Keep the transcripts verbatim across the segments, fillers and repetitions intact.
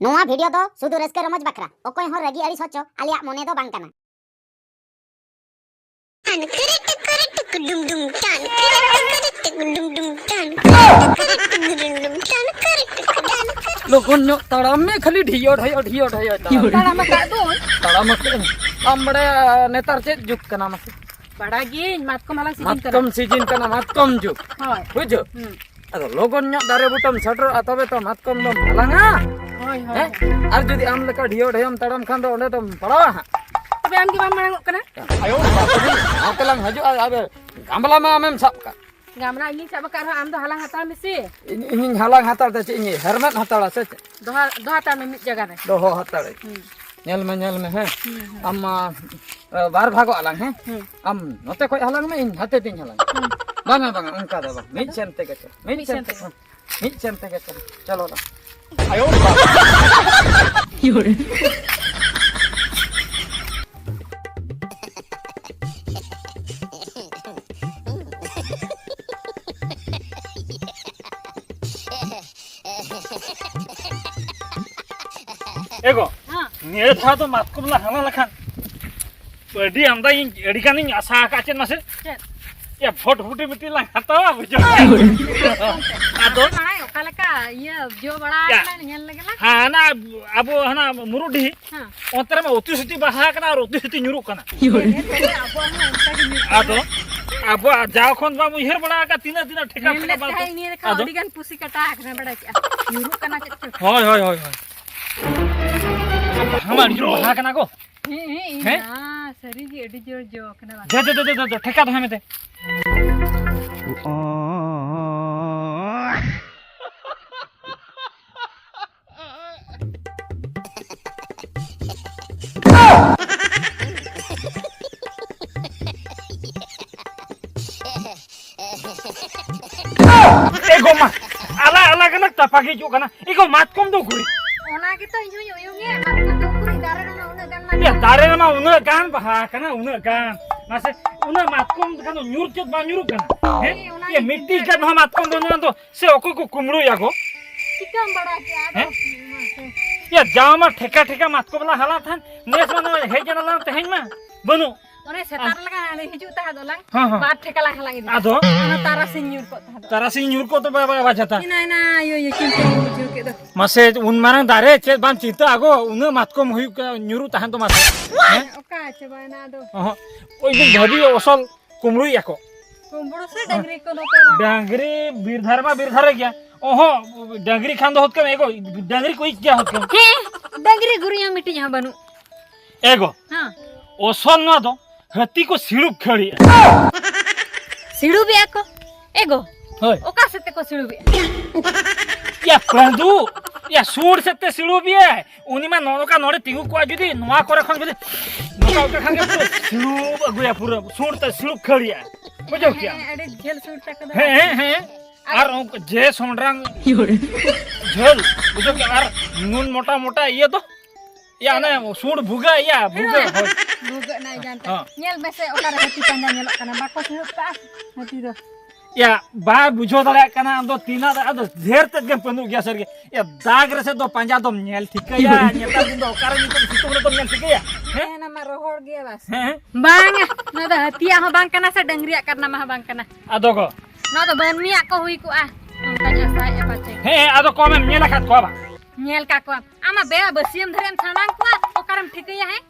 ᱱᱚᱣᱟ ᱵᱷᱤᱰᱤᱭᱳ ᱫᱚ ᱥᱩᱫᱷᱩ ᱨᱟᱹᱥᱠᱟᱹ ᱨᱚᱢᱚᱡᱽ ᱵᱟᱠᱷᱨᱟ, ᱚᱠᱚᱭ ᱦᱚᱸ ᱨᱟᱹᱜᱤ ᱟᱹᱲᱤᱥ ᱦᱚᱪᱚ ᱟᱞᱮᱭᱟᱜ ᱢᱚᱱᱮ ᱫᱚ ᱵᱟᱝ ᱠᱟᱱᱟ᱾ ᱞᱚᱜᱚᱱ ᱧᱚᱜ ᱛᱟᱲᱟᱢ ᱢᱮ, ᱠᱷᱟᱹᱞᱤ ᱰᱷᱤᱭᱚ ᱰᱷᱚᱭᱚ, ᱰᱷᱤᱭᱚ ᱰᱷᱚᱭᱚ ᱛᱟᱲᱟᱢ᱾ ᱛᱟᱲᱟᱢ ᱟᱠᱟᱫ ᱫᱚᱧ᱾ ᱛᱟᱲᱟᱢ ᱟᱠᱟᱫ ᱟᱹᱧ᱾ ᱟᱢ ᱵᱟᱲᱟᱭᱟ, ᱱᱮᱛᱟᱨ ᱪᱮᱫ ᱡᱩᱜᱽ ᱠᱟᱱᱟ ᱢᱟᱥᱮ? ᱵᱟᱲᱟᱭ ᱜᱤᱭᱟᱹᱧ, ᱢᱟᱛᱠᱚᱢ ᱦᱟᱞᱟᱝ ᱥᱤᱡᱤᱱ ᱠᱟᱱᱟ᱾ ᱢᱟᱛᱠᱚᱢ ᱥᱤᱡᱤᱱ ᱠᱟᱱᱟ, ᱢᱟᱛᱠᱚᱢ ᱡᱩᱜᱽ᱾ ᱦᱳᱭ᱾ ᱵᱩᱡᱷᱟᱹᱣ? ᱦᱩᱸ᱾ ᱟᱫᱚ ᱞᱚᱜᱚᱱ ᱧᱚᱜ ᱫᱟᱨᱮ ᱵᱩᱴᱟᱹᱢ ᱥᱮᱴᱮᱨᱚᱜᱼᱟ, ᱛᱚᱵᱮ ᱛᱚᱢ ᱦᱟᱞᱟᱝᱟ᱾ ᱦᱳᱭ, ᱦᱳᱭ, ᱦᱮᱸ? ᱦᱳᱭ᱾ ᱟᱨ ᱡᱩᱫᱤ ᱟᱢ ᱞᱮᱠᱟ ᱰᱷᱤᱭᱚ ᱰᱷᱮᱭᱚᱢ ᱛᱟᱲᱟᱢ ᱠᱷᱟᱱ ᱫᱚ ᱚᱸᱰᱮ ᱫᱚᱢ ᱯᱟᱲᱟᱣᱟ ᱦᱟᱸᱜ᱾ ᱛᱚᱵᱮ ᱟᱢ ᱜᱮ ᱵᱟᱢ ᱢᱟᱲᱟᱝᱚᱜ ᱠᱟᱱᱟ? ᱟᱭᱳ ᱵᱟᱵᱟ, ᱱᱚᱛᱮ ᱞᱟᱝ ᱦᱤᱡᱩᱜᱼᱟ, ᱟᱫᱚ ᱜᱟᱢᱞᱟ ᱢᱟ ᱟᱢᱮᱢ ᱥᱟᱵ ᱠᱟᱜ᱾ ᱜᱟᱢᱞᱟ ᱤᱧᱤᱧ ᱥᱟᱵ ᱟᱠᱟᱫ ᱨᱮᱦᱚᱸ, ᱟᱢ ᱫᱚ ᱦᱟᱞᱟᱝ ᱦᱟᱛᱟᱲ ᱢᱮᱥᱮ᱾ ᱤᱧ, ᱤᱧᱤᱧ ᱦᱟᱞᱟᱝ ᱦᱟᱛᱟᱲ ᱛᱮ ᱪᱮᱫ ᱤᱧ ᱦᱮᱨᱢᱮᱫ ᱦᱟᱛᱟᱲᱟ ᱥᱮ ᱪᱮᱫ? ᱫᱚᱦᱚ, ᱫᱚᱦᱚ ᱦᱟᱛᱟᱲ ᱢᱮ ᱢᱤᱫ ᱡᱟᱭᱜᱟ ᱨᱮ᱾ ᱫᱚᱦᱚ ᱦᱟᱛᱟᱲᱟᱹᱧ᱾ ᱦᱩᱸ᱾ ᱧᱮᱞ ᱢᱮ, ᱧᱮᱞ ᱢᱮ, ᱦᱮᱸ᱾ ᱦᱩᱸ, ᱦᱩᱸ᱾ ᱟᱢ ᱢᱟ, ᱮ, ᱵᱟᱨ ᱵᱷᱟᱜᱚᱜ ᱟᱞᱟᱝ, ᱦᱮᱸ? ᱦᱩᱸ᱾ ᱟᱢ ᱱᱚᱛᱮ ᱠᱷᱚᱡ ᱦᱟᱞᱟᱝ ᱢᱮ, ᱤᱧ ᱦᱟᱛᱮ ᱛᱤᱧ ᱦᱟᱞᱟᱝ᱾ ᱦᱩᱸ᱾ ᱵᱟᱝᱟ, ᱵᱟᱝᱟ, ᱚᱱᱠᱟ ᱫᱚ ᱵᱟᱝ᱾ ᱢᱤᱫ ᱥᱮᱱ ᱛᱮᱜᱮ ᱪᱚ᱾ ᱢᱤᱫ ᱢᱤᱫ ᱥᱮᱱ ᱥᱮᱱ ᱛᱮ᱾ ᱛᱮᱜᱮ᱾ ᱦᱮᱸ᱾ ᱢᱤᱫ ᱥᱮᱱ ᱛᱮᱜᱮ ᱪᱚ᱾ ᱪᱚᱞᱚ ᱱᱟ᱾ ᱟᱭᱳ ᱵᱟᱵᱟ᱾ ᱮ ᱜᱚ, ᱦᱮᱸ᱾ ᱱᱤᱭᱟᱹ ᱫᱷᱟᱣ ᱫᱚ ᱢᱟᱛᱠᱚᱢ ᱞᱟᱝ ᱦᱟᱞᱟᱝ ᱞᱮᱠᱷᱟᱱ ᱟᱹᱰᱤ ᱟᱢᱫᱟ ᱤᱧ, ᱟᱹᱰᱤ ᱜᱟᱱᱤᱧ ᱟᱥᱟ ᱟᱠᱟᱫ᱾ ᱪᱮᱫ ᱢᱟᱥᱮ? ᱪᱮᱫ? ᱭᱟ, ᱯᱷᱚᱴ ᱯᱷᱩᱴᱤ ᱢᱤᱫᱴᱤᱡ ᱞᱟᱝ ᱦᱟᱛᱟᱣᱟ, ᱵᱩᱡᱷᱟᱹᱣ? ᱟᱫᱚ? ᱢᱟᱲᱟᱝ ᱚᱠᱟ ᱞᱮᱠᱟ ᱤᱭᱟᱹ ᱡᱚ ᱵᱟᱲᱟ ᱭᱟ᱾ ᱟᱠᱟᱱᱟ, ᱧᱮᱞ ᱞᱮᱜᱮ ᱞᱟᱝ᱾ ᱦᱟᱱᱟ ᱟᱵᱚ ᱦᱟᱱᱟ ᱢᱩᱨᱩᱰᱤ, ᱦᱮᱸ᱾ ᱚᱱᱛᱮ ᱨᱮᱢᱟ ᱩᱛᱤ ᱥᱩᱛᱤ ᱵᱟᱦᱟ ᱟᱠᱟᱱᱟ ᱟᱨ ᱩᱛᱤ ᱥᱩᱛᱤ ᱧᱩᱨᱩᱜ ᱠᱟᱱᱟ᱾ ᱦᱮᱸ, ᱛᱚᱵᱮ ᱟᱵᱚᱣᱟᱜ ᱦᱚᱸ ᱚᱱᱠᱟ ᱜᱮ ᱧᱩᱨᱩᱜ ᱠᱟᱱᱟ᱾ ᱟᱫᱚ ᱟᱵᱚᱣᱟᱜ ᱡᱟᱣ ᱠᱷᱚᱱ ᱵᱟᱢ ᱩᱭᱦᱟᱹᱨ ᱵᱟᱲᱟ ᱟᱠᱟᱫ, ᱛᱤᱱᱟᱹᱜ ᱛᱤᱱᱟᱹᱜ ᱴᱷᱮᱠᱟ ᱢᱮᱱ ᱴᱷᱮᱠᱟ ᱞᱮᱫ ᱵᱟᱝ ᱛᱟᱦᱮᱸᱫ ᱛᱚ? ᱤᱧ ᱞᱮᱠᱷᱟᱱ ᱟᱫᱚ? ᱟᱹᱰᱤ ᱜᱟᱱ ᱯᱩᱥᱤ ᱠᱟᱴᱟ ᱟᱠᱟᱱᱟ, ᱵᱟᱲᱟᱭ ᱠᱮᱜᱼᱟ᱾ ᱧᱩᱨᱩᱜ ᱠᱟᱱᱟ ᱪᱮᱫ ᱪᱚ᱾ ᱦᱳᱭ, ᱦᱳᱭ, ᱦᱳᱭ, ᱦᱳᱭ᱾ ᱵᱟᱦᱟ ᱢᱟ ᱟᱹᱰᱤ ᱡᱳᱨ ᱵᱟᱦᱟ ᱠᱟᱱᱟ ᱜᱚ᱾ ᱦᱮᱸ, ᱦᱮᱸ, ᱤᱧ ᱦᱮᱸ? ᱢᱟ ᱥᱟᱹᱨᱤ ᱜᱮ ᱟᱹᱰᱤ ᱡᱳᱨ ᱡᱚ ᱠᱟᱱᱟ ᱵᱟᱝ᱾ ᱫᱮ, ᱫᱮ, ᱫᱮ, ᱫᱮ, ᱫᱮ, ᱴᱷᱮᱠᱟ ᱫᱚᱦᱚᱭ ᱢᱮ ᱫᱮ᱾ ᱮ ᱜᱚ ᱢᱟ, ᱟᱞᱟᱜ ᱟᱞᱟᱜ ᱜᱮᱞᱮ ᱛᱟᱯᱟᱠ ᱦᱤᱡᱩᱜ ᱠᱟᱱᱟ᱾ ᱮ ᱜᱚ, ᱢᱟᱛᱠᱚᱢ ᱫᱚ ᱩᱠᱩᱨ? ᱚᱱᱟ ᱜᱮᱛᱚ ᱤᱧ ᱦᱚᱸᱧ ᱩᱭᱩᱝ ᱮᱫ, ᱢᱟᱛᱠᱚᱢ ᱫᱚ ᱩᱠᱩᱨ? ᱫᱟᱨᱮ ᱨᱮᱢᱟ ᱩᱱᱟᱹᱜ ᱜᱟᱱ ᱢᱟ ᱮ, ᱫᱟᱨᱮ ᱨᱮᱢᱟ ᱩᱱᱟᱹᱜ ᱜᱟᱱ ᱵᱟᱦᱟ ᱠᱟᱱᱟ, ᱩᱱᱟᱹᱜ ᱜᱟᱱ᱾ ᱢᱟᱥᱮ, ᱩᱱᱟᱹᱜ ᱢᱟᱛᱠᱚᱢ ᱠᱷᱟᱱ ᱫᱚ ᱧᱩᱨ ᱪᱮᱫ ᱵᱟᱝ ᱧᱩᱨᱩᱜ ᱠᱟᱱᱟ? ᱦᱮᱸ? ᱦᱮᱸ, ᱚᱱᱟ ᱮ, ᱜᱮ ᱢᱤᱫᱴᱤᱡ ᱤᱧ ᱜᱟᱱ ᱦᱚᱸ ᱢᱟᱛᱠᱚᱢ ᱫᱚ ᱱᱚᱣᱟ ᱫᱚ ᱥᱮ ᱚᱠᱚᱭ ᱠᱚ ᱠᱩᱢᱵᱽᱲᱩᱭᱟ ᱜᱚ? ᱪᱤᱠᱟᱹᱢ ᱵᱟᱲᱟᱭ ᱠᱮᱜᱼᱟ ᱟᱫᱚ? ᱦᱮᱸ? ᱢᱟᱥᱮ᱾ ᱡᱟᱣ ᱢᱟ ᱴᱷᱮᱠᱟ ᱴᱷᱮᱠᱟ ᱢᱟᱛᱠᱚᱢ ᱞᱟᱝ ᱦᱟᱞᱟᱝ ᱛᱟᱦᱮᱱ, ᱱᱮᱥ ᱢᱟ ᱱᱚᱜᱼᱚᱭ ᱦᱮᱡ ᱮᱱᱟ ᱞᱟᱝ ᱛᱮᱦᱮᱧ ᱢᱟ ᱵᱟᱹᱱᱩᱜ᱾ ᱚᱱᱮ ᱥᱮᱛᱟᱜ ᱞᱮᱠᱟ ᱦᱟᱸᱰᱮ ᱦᱤᱡᱩᱜ ᱛᱟᱦᱮᱸ ᱫᱚ ᱞᱟᱝ᱾ ᱦᱚᱸ, ᱦᱚᱸ᱾ ᱵᱟᱨ ᱴᱷᱮᱠᱟ ᱞᱟᱝ ᱦᱟᱞᱟᱝ ᱤᱫᱤ᱾ ᱟᱫᱚ? ᱚᱱᱟ ᱛᱟᱨᱟᱥᱤᱧ ᱧᱩᱨ ᱠᱚᱜ ᱛᱟᱦᱮᱸ ᱫᱚ᱾ ᱛᱟᱨᱟᱥᱤᱧ ᱧᱩᱨ ᱠᱚᱜ ᱛᱚ ᱵᱟᱭ, ᱵᱟᱭ ᱵᱟᱡᱟᱛᱟ᱾ ᱦᱮᱱᱟ, ᱦᱮᱱᱟ, ᱤᱭᱟᱹ, ᱤᱭᱟᱹ, ᱪᱤᱱᱛᱟᱹ ᱵᱩᱡᱷᱟᱹᱣ ᱠᱮᱫ ᱫᱚ᱾ ᱢᱟᱥᱮ, ᱩᱱ ᱢᱟᱨᱟᱝ ᱫᱟᱨᱮ ᱪᱮᱫ ᱵᱟᱢ ᱪᱤᱱᱛᱟᱹ ᱟᱜᱚ, ᱩᱱᱟᱹᱜ ᱢᱟᱛᱠᱚᱢ ᱦᱩᱭᱩᱜ ᱠᱟᱱᱟ, ᱧᱩᱨᱩᱜ ᱛᱟᱦᱮᱸ ᱫᱚ ᱢᱟᱥᱮ᱾ ᱦᱮᱸ? ᱚᱠᱟ ᱪᱟᱵᱟᱭᱮᱱᱟ ᱟᱫᱚ? ᱚᱦᱚᱸ, ᱳᱭ ᱫᱤᱱ ᱵᱷᱟᱹᱜᱤ ᱚᱥᱚᱞ ᱠᱩᱢᱵᱽᱲᱩᱭ ᱟᱠᱚ᱾ ᱠᱩᱢᱵᱽᱲᱩ ᱥᱮ ᱰᱟᱝᱨᱤ ᱠᱚ ᱱᱚᱛᱮ ᱢᱟ? ᱰᱟᱝᱨᱤ ᱵᱤᱨ ᱫᱷᱟᱨᱮ ᱢᱟ ᱵᱤᱨ ᱫᱷᱟᱨᱮ ᱜᱮᱭᱟ᱾ ᱚᱦᱚᱸ, ᱰᱟᱝᱨᱤ ᱠᱷᱟᱱ ᱫᱚ ᱦᱩᱛᱠᱟᱹᱢ ᱮᱜᱚ, ᱰᱟᱝᱨᱤ ᱠᱚ ᱤᱡ ᱜᱮᱭᱟ ᱦᱩᱛᱠᱟᱹᱢ᱾ ᱦᱮᱸ, ᱰᱟᱝᱨᱤ ᱜᱩᱨᱤᱭᱟᱹ ᱢᱤᱫᱴᱤᱡ ᱦᱚᱸ ᱵᱟᱹᱱᱩᱜ᱾ ᱮᱜᱚ᱾ ᱦᱮᱸ᱾ ᱚᱥᱚᱞ ᱱᱚᱣᱟ ᱫᱚ ᱦᱟᱹᱛᱤ ᱠᱚ ᱥᱤᱲᱩᱵ ᱠᱷᱟᱹᱲᱤᱜᱼᱟ᱾ ᱥᱤᱲᱩᱵᱮᱜᱼᱟ ᱠᱚ? ᱮᱜᱚ᱾ ᱦᱳᱭ᱾ ᱚᱠᱟ ᱥᱮᱫ ᱛᱮᱠᱚ ᱥᱤᱲᱩᱵᱮᱜᱼᱟ? ᱭᱟ ᱯᱟᱹᱰᱩ, ᱭᱟ ᱥᱩᱨ ᱥᱮᱫ ᱛᱮ ᱥᱤᱲᱩᱵᱮᱜᱼᱟᱭ᱾ ᱩᱱᱤ ᱢᱟ ᱱᱚᱜᱼᱚ ᱱᱚᱝᱠᱟ ᱱᱚᱰᱮ ᱛᱤᱸᱜᱩ ᱠᱚᱜᱼᱟ, ᱡᱩᱫᱤ ᱱᱚᱣᱟ ᱠᱚᱨᱮ ᱠᱷᱚᱱ ᱡᱩᱫᱤ ᱱᱚᱝᱠᱟ ᱚᱱᱠᱟ ᱠᱷᱟᱱ ᱜᱮ ᱯᱩᱨᱟᱹ ᱥᱤᱲᱩᱵ ᱟᱹᱜᱩᱭᱟ, ᱯᱩᱨᱟᱹ ᱥᱩᱨ ᱛᱮ ᱥᱤᱲᱩᱵ ᱠᱷᱟᱹᱲᱤᱭᱟ᱾ ᱵᱩᱡᱷᱟᱹᱣ ᱠᱮᱜᱼᱟᱢ? ᱦᱮᱸ, ᱟᱹᱰᱤ ᱡᱷᱟᱹᱞ ᱥᱩᱨ ᱛᱟᱠᱚ ᱫᱚ᱾ ᱦᱮᱸ, ᱦᱮᱸ, ᱦᱮᱸ᱾ ᱟᱨ ᱩᱱᱠᱩ ᱡᱮ ᱥᱚᱸᱰᱨᱟᱝ ᱡᱷᱟᱹᱞ, ᱵᱩᱡᱷᱟᱹᱣ ᱠᱮᱜᱼᱟᱢ? ᱟᱨ ᱱᱩᱱ ᱢᱚᱴᱟ ᱢᱚᱴᱟ ᱤᱭᱟᱹ ᱫᱚ, ᱭᱟ, ᱚᱱᱮ ᱥᱩᱸᱰ ᱵᱷᱩᱜᱟᱹᱜ, ᱭᱟ, ᱵᱷᱩᱜᱟᱹᱜ, ᱦᱳᱭ᱾ ᱵᱷᱩᱜᱟᱹᱜ ᱱᱟᱭ ᱡᱟᱱᱛᱮ᱾ ᱦᱚᱸ᱾ ᱧᱮᱞ ᱢᱮᱥᱮ, ᱚᱠᱟᱨᱮ ᱦᱟᱹᱛᱤ ᱯᱟᱸᱡᱟ ᱧᱮᱞᱚᱜ ᱠᱟᱱᱟ? ᱵᱟᱠᱚ ᱥᱤᱲᱩᱵ ᱠᱟᱜᱼᱟ ᱦᱟᱹᱛᱤ ᱫᱚ᱾ ᱭᱟ, ᱵᱟᱭ ᱵᱩᱡᱷᱟᱹᱣ ᱫᱟᱲᱮᱭᱟᱜ ᱠᱟᱱᱟ, ᱟᱢ ᱫᱚ ᱛᱤᱱᱟᱹᱜ, ᱟᱫᱚ ᱰᱷᱮᱨ ᱛᱮᱫ ᱜᱮᱢ ᱯᱟᱹᱱᱩᱜ ᱜᱮᱭᱟ ᱥᱟᱹᱨᱤ ᱜᱮ᱾ ᱭᱟ, ᱫᱟᱜᱽ ᱨᱮᱥᱮ ᱫᱚ ᱯᱟᱸᱡᱟ ᱫᱚᱢ ᱧᱮᱞ ᱴᱷᱤᱠᱟᱹᱭᱟ? ᱱᱮᱛᱟᱨ ᱫᱤᱱ ᱫᱚ ᱚᱠᱟᱨᱮ ᱱᱤᱛᱚᱜ ᱥᱤᱛᱩᱝ ᱨᱮᱫᱚᱢ ᱧᱮᱞ ᱴᱷᱤᱠᱟᱹᱭᱟ? ᱦᱮᱸ? ᱦᱮᱸ, ᱚᱱᱟ ᱢᱟ ᱨᱚᱦᱚᱲ ᱜᱮᱭᱟ ᱵᱟᱥ᱾ ᱦᱮᱸ, ᱦᱮᱸ᱾ ᱵᱟᱝᱟ, ᱱᱚᱣᱟ ᱫᱚ ᱦᱟᱹᱛᱤᱭᱟᱜ ᱦᱚᱸ ᱵᱟᱝ ᱠᱟᱱᱟ ᱥᱮ ᱰᱟᱹᱝᱨᱤᱭᱟᱜ ᱠᱟᱨᱱᱟᱢᱟ ᱦᱚᱸ ᱵᱟᱝ ᱠᱟᱱᱟ᱾ ᱟᱫᱚ ᱜᱚ? ᱱᱚᱣᱟ ᱫᱚ ᱢᱟᱹᱱᱢᱤᱭᱟᱜ ᱠᱚ ᱦᱩᱭ ᱠᱚᱜᱼᱟ, ᱚᱱᱠᱟᱧ ᱟᱥᱟᱭᱮᱫᱼᱟ ᱯᱟᱪᱮ᱾ ᱦᱮᱸ, ᱦᱮᱸ, ᱟᱫᱚ ᱠᱚᱢᱮᱢ ᱧᱮᱞ ᱟᱠᱟᱫ ᱠᱚᱣᱟ ᱵᱟᱝ? ᱧᱮᱞ ᱠᱟᱜ ᱠᱚᱣᱟ᱾ ᱟᱢ ᱢᱟ ᱵᱮᱲᱟ ᱵᱟᱹᱥᱭᱟᱹᱢ ᱫᱷᱟᱨᱮᱢ ᱥᱟᱢᱟᱝ ᱠᱚᱣᱟ, ᱚᱠᱟᱨᱮᱢ ᱴᱷᱤᱠᱟᱹᱭᱟ, ᱦᱮᱸ?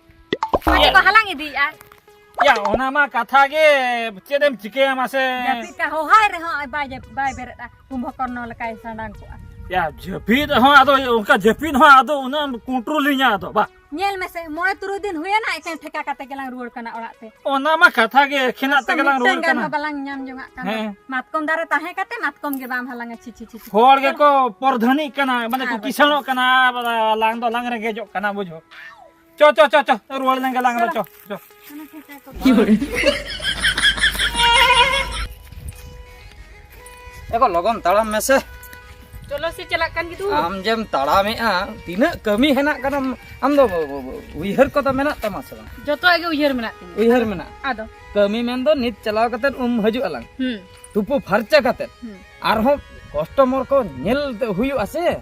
ᱤᱭᱟᱹ᱾ ᱚᱠᱚᱭ ᱠᱚ ᱦᱟᱞᱟᱝ ᱤᱫᱤᱭᱮᱫᱼᱟ? ᱭᱟ, ᱚᱱᱟ ᱢᱟ ᱠᱟᱛᱷᱟ ᱜᱮ, ᱪᱮᱫ ᱮᱢ ᱪᱤᱠᱟᱹᱭᱟ ᱢᱟᱥᱮ? ᱡᱟᱹᱯᱤᱫ ᱠᱟᱜ ᱦᱚᱦᱟᱭ ᱨᱮᱦᱚᱸ ᱵᱟᱭ ᱡᱟᱹᱯ-, ᱵᱟᱭ ᱵᱮᱨᱮᱫᱼᱟ, ᱠᱩᱢᱵᱷᱚᱠᱚᱨᱱᱚ ᱞᱮᱠᱟᱭ ᱥᱟᱰᱟᱝ ᱠᱚᱜᱼᱟ᱾ ᱭᱟ, ᱡᱟᱹᱯᱤᱫ ᱦᱚᱸ ᱟᱫᱚ, ᱚᱱᱠᱟ ᱡᱟᱹᱯᱤᱫ ᱦᱚᱸ ᱟᱫᱚ ᱩᱱᱟᱹᱜ ᱮᱢ ᱠᱚᱱᱴᱨᱳᱞᱤᱧᱟ ᱟᱫᱚ, ᱵᱟ? ᱧᱮᱞ ᱢᱮᱥᱮ, ᱢᱚᱬᱮ ᱛᱩᱨᱩᱭ ᱫᱤᱱ ᱦᱩᱭᱮᱱᱟ, ᱮᱠᱮᱱ ᱴᱷᱮᱠᱟ ᱠᱟᱛᱮ ᱜᱮᱞᱟᱝ ᱨᱩᱣᱟᱹᱲ ᱠᱟᱱᱟ ᱚᱲᱟᱜ ᱛᱮ᱾ ᱚᱱᱟ ᱢᱟ ᱠᱟᱛᱷᱟ ᱜᱮ, ᱮᱠᱷᱮᱱᱟᱜ ᱛᱮᱜᱮ ᱞᱟᱝ ᱨᱩᱣᱟᱹᱲ ᱢᱤᱫᱴᱟᱝ ᱜᱟᱱ ᱠᱟᱱᱟ᱾ ᱦᱚᱸ ᱵᱟᱞᱟᱝ ᱧᱟᱢ ᱡᱚᱝᱟᱜ ᱠᱟᱱᱟ᱾ ᱦᱮᱸ᱾ ᱢᱟᱛᱠᱚᱢ ᱫᱟᱨᱮ ᱛᱟᱦᱮᱸ ᱠᱟᱛᱮ ᱢᱟᱛᱠᱚᱢ ᱜᱮ ᱵᱟᱢ ᱦᱟᱞᱟᱝᱟ, ᱪᱷᱤ, ᱪᱷᱤ, ᱪᱷᱤ, ᱪᱷᱤ᱾ ᱦᱚᱲ ᱜᱮᱠᱚ ᱯᱚᱨᱫᱷᱟᱹᱱᱤᱜ ᱠᱟᱱᱟ, ᱢᱟᱱᱮ ᱠᱚ ᱟᱨ ᱠᱤᱥᱟᱹᱬᱚᱜ ᱠᱟᱱᱟ, ᱟᱨ ᱞᱟᱝ ᱫᱚ ᱞᱟᱝ ᱨᱮᱸᱜᱮᱡᱚᱜ ᱠᱟᱱᱟ, ᱵᱩᱡᱷᱟᱹᱣ᱾ ᱪᱚ, ᱪᱚ, ᱪᱚ, ᱪᱚ, ᱨᱩᱣᱟᱹᱲ ᱞᱮᱱ ᱜᱮ ᱞᱟᱝ ᱫᱚ, ᱪᱚ, ᱪᱚ᱾ ᱮ ᱜᱚ, ᱞᱚᱜᱚᱱ ᱛᱟᱲᱟᱢ ᱢᱮᱥᱮ᱾ ᱪᱚᱞᱚ ᱥᱮ, ᱪᱟᱞᱟᱜ ᱠᱟᱱ ᱜᱮ ᱛᱚ᱾ ᱟᱢ ᱡᱮᱢ ᱛᱟᱲᱟᱢᱮᱜᱼᱟ, ᱛᱤᱱᱟᱹᱜ ᱠᱟᱹᱢᱤ ᱦᱮᱱᱟᱜ ᱠᱟᱱᱟ, ᱟᱢ ᱫᱚ ᱩᱭᱦᱟᱹᱨ ᱠᱚᱫᱚ ᱢᱮᱱᱟᱜ ᱛᱟᱢᱟ ᱥᱮ ᱵᱟᱝ? ᱡᱚᱛᱚᱣᱟᱜ ᱜᱮ ᱩᱭᱦᱟᱹᱨ ᱢᱮᱱᱟᱜ ᱛᱤᱧᱟ᱾ ᱩᱭᱦᱟᱹᱨ ᱢᱮᱱᱟᱜ? ᱟᱫᱚ? ᱠᱟᱹᱢᱤ ᱢᱮᱱᱫᱚ ᱱᱤᱛ ᱪᱟᱞᱟᱣ ᱠᱟᱛᱮ ᱩᱢ ᱦᱤᱡᱩᱜ ᱟᱞᱟᱝ᱾ ᱦᱩᱸ᱾ ᱛᱩᱯᱩ ᱯᱷᱟᱨᱪᱟ ᱠᱟᱛᱮ᱾ ᱦᱩᱸ᱾ ᱟᱨᱦᱚᱸ ᱠᱟᱥᱴᱚᱢᱟᱨ ᱠᱚ ᱧᱮᱞ ᱦᱩᱭᱩᱜᱼᱟ ᱥᱮ᱾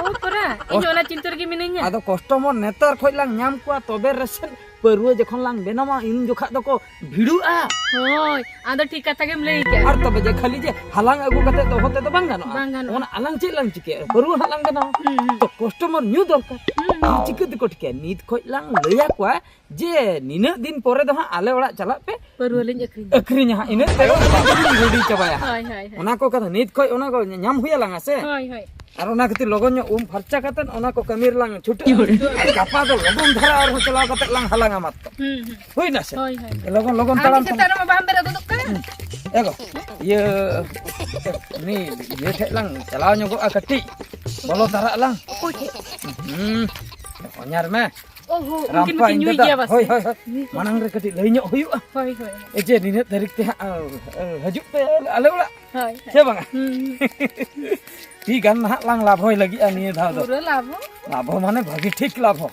ᱦᱳᱭ ᱯᱚᱨᱟ, ᱤᱧ ᱚᱱᱟ ᱪᱤᱱᱛᱟᱹ ᱨᱮᱜᱮ ᱢᱤᱱᱟᱹᱧᱟ᱾ ᱟᱫᱚ ᱠᱚᱥᱴᱚᱢᱚᱨ ᱱᱮᱛᱟᱨ ᱠᱷᱚᱡ ᱞᱟᱝ ᱧᱟᱢ ᱠᱚᱣᱟ, ᱛᱚᱵᱮ ᱨᱮᱥᱮ ᱯᱟᱹᱨᱣᱟᱹ ᱡᱚᱠᱷᱚᱱ ᱞᱟᱝ ᱵᱮᱱᱟᱣᱟ, ᱩᱱ ᱡᱚᱠᱷᱟᱜ ᱫᱚᱠᱚ ᱵᱷᱤᱲᱩᱜᱼᱟ᱾ ᱦᱳᱭ, ᱟᱫᱚ ᱴᱷᱤᱠ ᱠᱟᱛᱷᱟ ᱜᱮᱢ ᱞᱟᱹᱭ ᱠᱮᱜᱼᱟ᱾ ᱟᱨ ᱛᱚᱵᱮ ᱡᱮ ᱠᱷᱟᱹᱞᱤ ᱡᱮ ᱦᱟᱞᱟᱝ ᱟᱹᱜᱩ ᱠᱟᱛᱮ ᱫᱚᱦᱚ ᱛᱮᱫᱚ ᱵᱟᱝ ᱜᱟᱱᱚᱜᱼᱟ᱾ ᱵᱟᱝ ᱜᱟᱱᱚᱜᱼᱟ᱾ ᱚᱱᱟ ᱟᱞᱟᱝ ᱪᱮᱫ ᱞᱟᱝ ᱪᱤᱠᱟᱹᱭᱟ? ᱯᱟᱹᱨᱣᱟᱹ ᱦᱟᱸᱜ ᱞᱟᱝ ᱵᱮᱱᱟᱣᱟ᱾ ᱦᱩᱸ, ᱦᱩᱸ᱾ ᱛᱚ ᱠᱚᱥᱴᱚᱢᱚᱨ ᱧᱩ ᱫᱚᱨᱠᱟᱨ᱾ ᱦᱩᱸ᱾ ᱩᱱᱤ ᱪᱤᱠᱟᱹ ᱛᱮᱠᱚ ᱴᱷᱤᱠᱟᱹᱭᱟ? ᱱᱤᱛ ᱠᱷᱚᱡ ᱞᱟᱝ ᱞᱟᱹᱭᱟ ᱠᱚᱣᱟ ᱡᱮ ᱱᱤᱱᱟᱹᱜ ᱫᱤᱱ ᱯᱚᱨᱮ ᱫᱚ ᱦᱟᱸᱜ ᱟᱞᱮ ᱚᱲᱟᱜ ᱪᱟᱞᱟᱜ ᱯᱮ᱾ ᱯᱟᱹᱨᱣᱟᱹ ᱞᱤᱧ ᱟᱹᱠᱷᱨᱤᱧᱟ᱾ ᱟᱹᱠᱷᱨᱤᱧᱟ ᱦᱟᱸᱜ, ᱤᱱᱟᱹᱜ ᱛᱮ ᱨᱮᱰᱤ ᱪᱟᱵᱟᱭᱟ ᱦᱟᱸᱜ᱾ ᱦᱳᱭ, ᱦᱳᱭ, ᱦᱳᱭ᱾ ᱚᱱᱟ ᱠᱚ ᱠᱟᱛᱷᱟ ᱱᱤᱛ ᱠᱷᱚᱡ ᱚᱱᱟ ᱠᱚ ᱧᱟᱢ ᱦᱩᱭ ᱟᱞᱟᱝᱟ ᱥᱮ᱾ ᱦᱳᱭ, ᱦᱳᱭ᱾ ᱟᱨ ᱚᱱᱟ ᱠᱷᱟᱹᱛᱤᱨ ᱞᱚᱜᱚᱱ ᱧᱚᱜ ᱩᱢ ᱯᱷᱟᱨᱪᱟ ᱠᱟᱛᱮ ᱚᱱᱟ ᱠᱚ ᱠᱟᱹᱢᱤ ᱨᱮᱞᱟᱝ ᱪᱷᱩᱴᱟᱹᱜᱼᱟ᱾ ᱟᱨ ᱜᱟᱯᱟ ᱫᱚ ᱞᱚᱜᱚᱱ ᱫᱷᱟᱨᱟ ᱟᱨᱦᱚᱸ ᱪᱟᱞᱟᱣ ᱠᱟᱛᱮ ᱞᱟᱝ ᱦᱟᱞᱟᱝᱟ ᱢᱟᱛᱠᱚᱢ᱾ ᱦᱩᱸ, ᱦᱩᱸ᱾ ᱦᱩᱭ ᱱᱟ ᱥᱮ? ᱦᱳᱭ, ᱦᱳᱭ᱾ ᱞᱚᱜᱚᱱ, ᱞᱚᱜᱚᱱ ᱟᱢ ᱛᱟᱲᱟᱢ ᱜᱮ ᱛᱟᱲᱟᱢ᱾ ᱥᱮᱛᱟᱜ ᱨᱮᱢᱟ ᱵᱟᱢ ᱵᱮᱨᱮᱫ ᱜᱚᱫᱚᱜ ᱠᱟᱱᱟ᱾ ᱦᱩᱸ᱾ ᱮᱜᱳ, ᱤᱭᱟᱹ, ᱩᱱᱤ ᱤᱭᱟᱹ ᱴᱷᱮᱡ ᱞᱟᱝ ᱪᱟᱞᱟᱣ ᱧᱚᱜᱚᱜᱼᱟ ᱠᱟᱹᱴᱤᱡ᱾ ᱵᱚᱞᱚ ᱛᱟᱨᱟᱜ ᱞᱟᱝ᱾ ᱚᱠᱚᱭ ᱴᱷᱮᱡ? ᱦᱩᱸ᱾ ᱚᱧᱟᱨ ᱢᱮ᱾ ᱳᱦᱳ, ᱩᱱᱠᱤᱱ ᱨᱟᱢᱯᱟ ᱢᱟᱠᱤᱱ ᱤᱧ ᱧᱩᱭ ᱫᱟᱫᱟ᱾ ᱜᱮᱭᱟ ᱵᱟᱥᱮ? ᱦᱳᱭ, ᱦᱳᱭ, ᱦᱳᱭ᱾ ᱢᱟᱲᱟᱝ ᱨᱮ ᱠᱟᱹᱴᱤᱡ ᱞᱟᱹᱭ ᱧᱚᱜ ᱦᱩᱭᱩᱜᱼᱟ᱾ ᱦᱳᱭ, ᱦᱳᱭ᱾ ᱮ ᱡᱮ ᱱᱤᱱᱟᱹᱜ ᱛᱟᱹᱨᱤᱠᱷ ᱛᱮ ᱦᱟᱸᱜ, ᱮ, ᱦᱤᱡᱩᱜ ᱯᱮ ᱟᱞᱮ ᱚᱲᱟᱜ᱾ ᱦᱳᱭ, ᱦᱳᱭ᱾ ᱥᱮ ᱵᱟᱝᱟ? ᱦᱩᱸ᱾ ᱛᱤ ᱜᱟᱱ ᱱᱟᱦᱟᱜ ᱞᱟᱝ ᱞᱟᱵᱷᱚᱭ ᱞᱟᱹᱜᱤᱫᱼᱟ ᱱᱤᱭᱟᱹ ᱫᱷᱟᱣ ᱫᱚ᱾ ᱯᱩᱨᱟᱹ ᱞᱟᱵᱷᱚ᱾ ᱞᱟᱵᱷᱚ ᱢᱟᱱᱮ ᱵᱷᱟᱹᱜᱤ ᱴᱷᱤᱠ ᱞᱟᱵᱷᱚ᱾